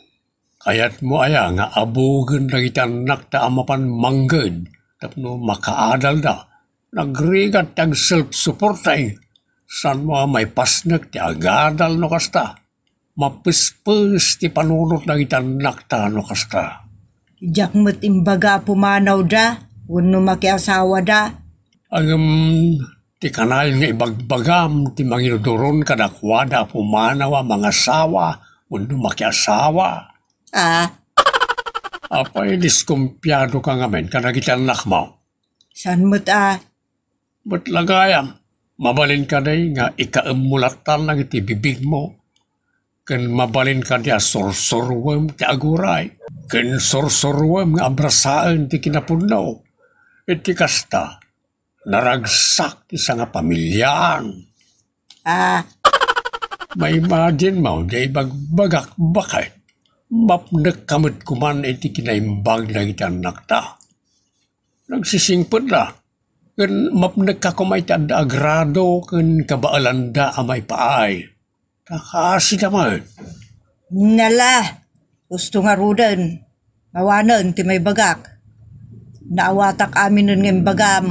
Kayatmo aya nga abugen dagiti annakta a mapan mangged tapno makaadalda? Nagrigat ti ag-self-supporting. Saanmo a maipasnek ti agadal no kasta? Mapespes ti panunot dagiti annakta no kasta. Diak met imbaga a pumanawda wenno makiasawada. Ngem ti kanayon nga ibagbagam ti manginudoron kadakuada a pumanaw a mangasawa wenno makiasawa. Ah. Apay, diskumpiado ka ngamin kadagiti annakmo? Saan met a? Met la gayam, mabalin kadi nga ikaemmo lattan dagiti bibigmo, ken mabalin kadi a sursuruem ti aguray, ken sursuruem nga abrasaen ti kinapudno. Iti kasta, naragsak ti sangapamiliaan. Ah. Maimaginmo, di ibagbagak, baket? Mapnekka met koman iti kinaimbag dagiti annakta. Nagsisingpetda, ken mapnekka koma iti adda agrado ken kabaelanda a maipaay. Kakasida met. Nala, husto ngaruden. Awanen ti maibagak. Naawatak aminen nga imbagam.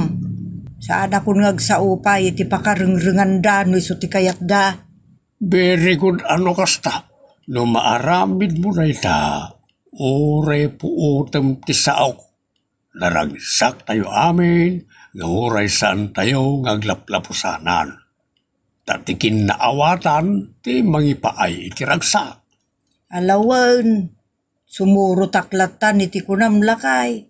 Saanakon nga agsao pay iti pakarengrenganda no isu ti kayatda. Very good, no kasta. No maaramidmo dayta, uray puotem ti saok. Naragsaktayo amin nga uray saantayo nga aglaplapusanan. Ta ti kinnaawatan ti mangipaay iti ragsak. Alawen, sumurotak lattan iti kunam, lakay.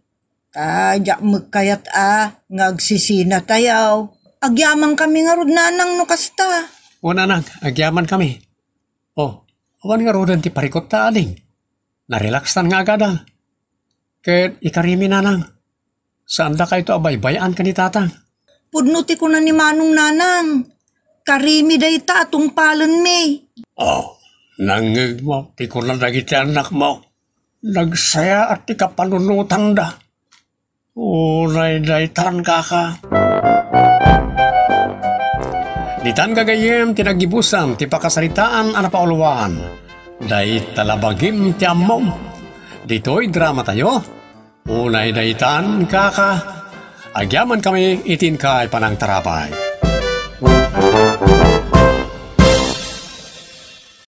Ta diak met kayat a nga agsisinatayo. Agyamankami ngarud, Nanang, no kasta. O, Nanang, agyamankami. O, awan ngaruden ti parikutta, ading. Narelaxtan nga agadal. Ket ikarimi, Nanang. Saandakayto a baybay-an ken ni Tatang. Pudno ti kuna ni Manong, Nanang. Karimi dayta a tungpalenmi. O, nangngegmo ti kuna dagiti annakmo. Nagsayaat ti kapanunotanda. Uray daytan, kaka. Ditan gagayyem ti naggibusan ti pakasaritaan a napauluan. Dayta la bagim ti ammom. Ditoy dramatayo, Unay daytan, kaka, agyamankami iti inkay panangtarabay.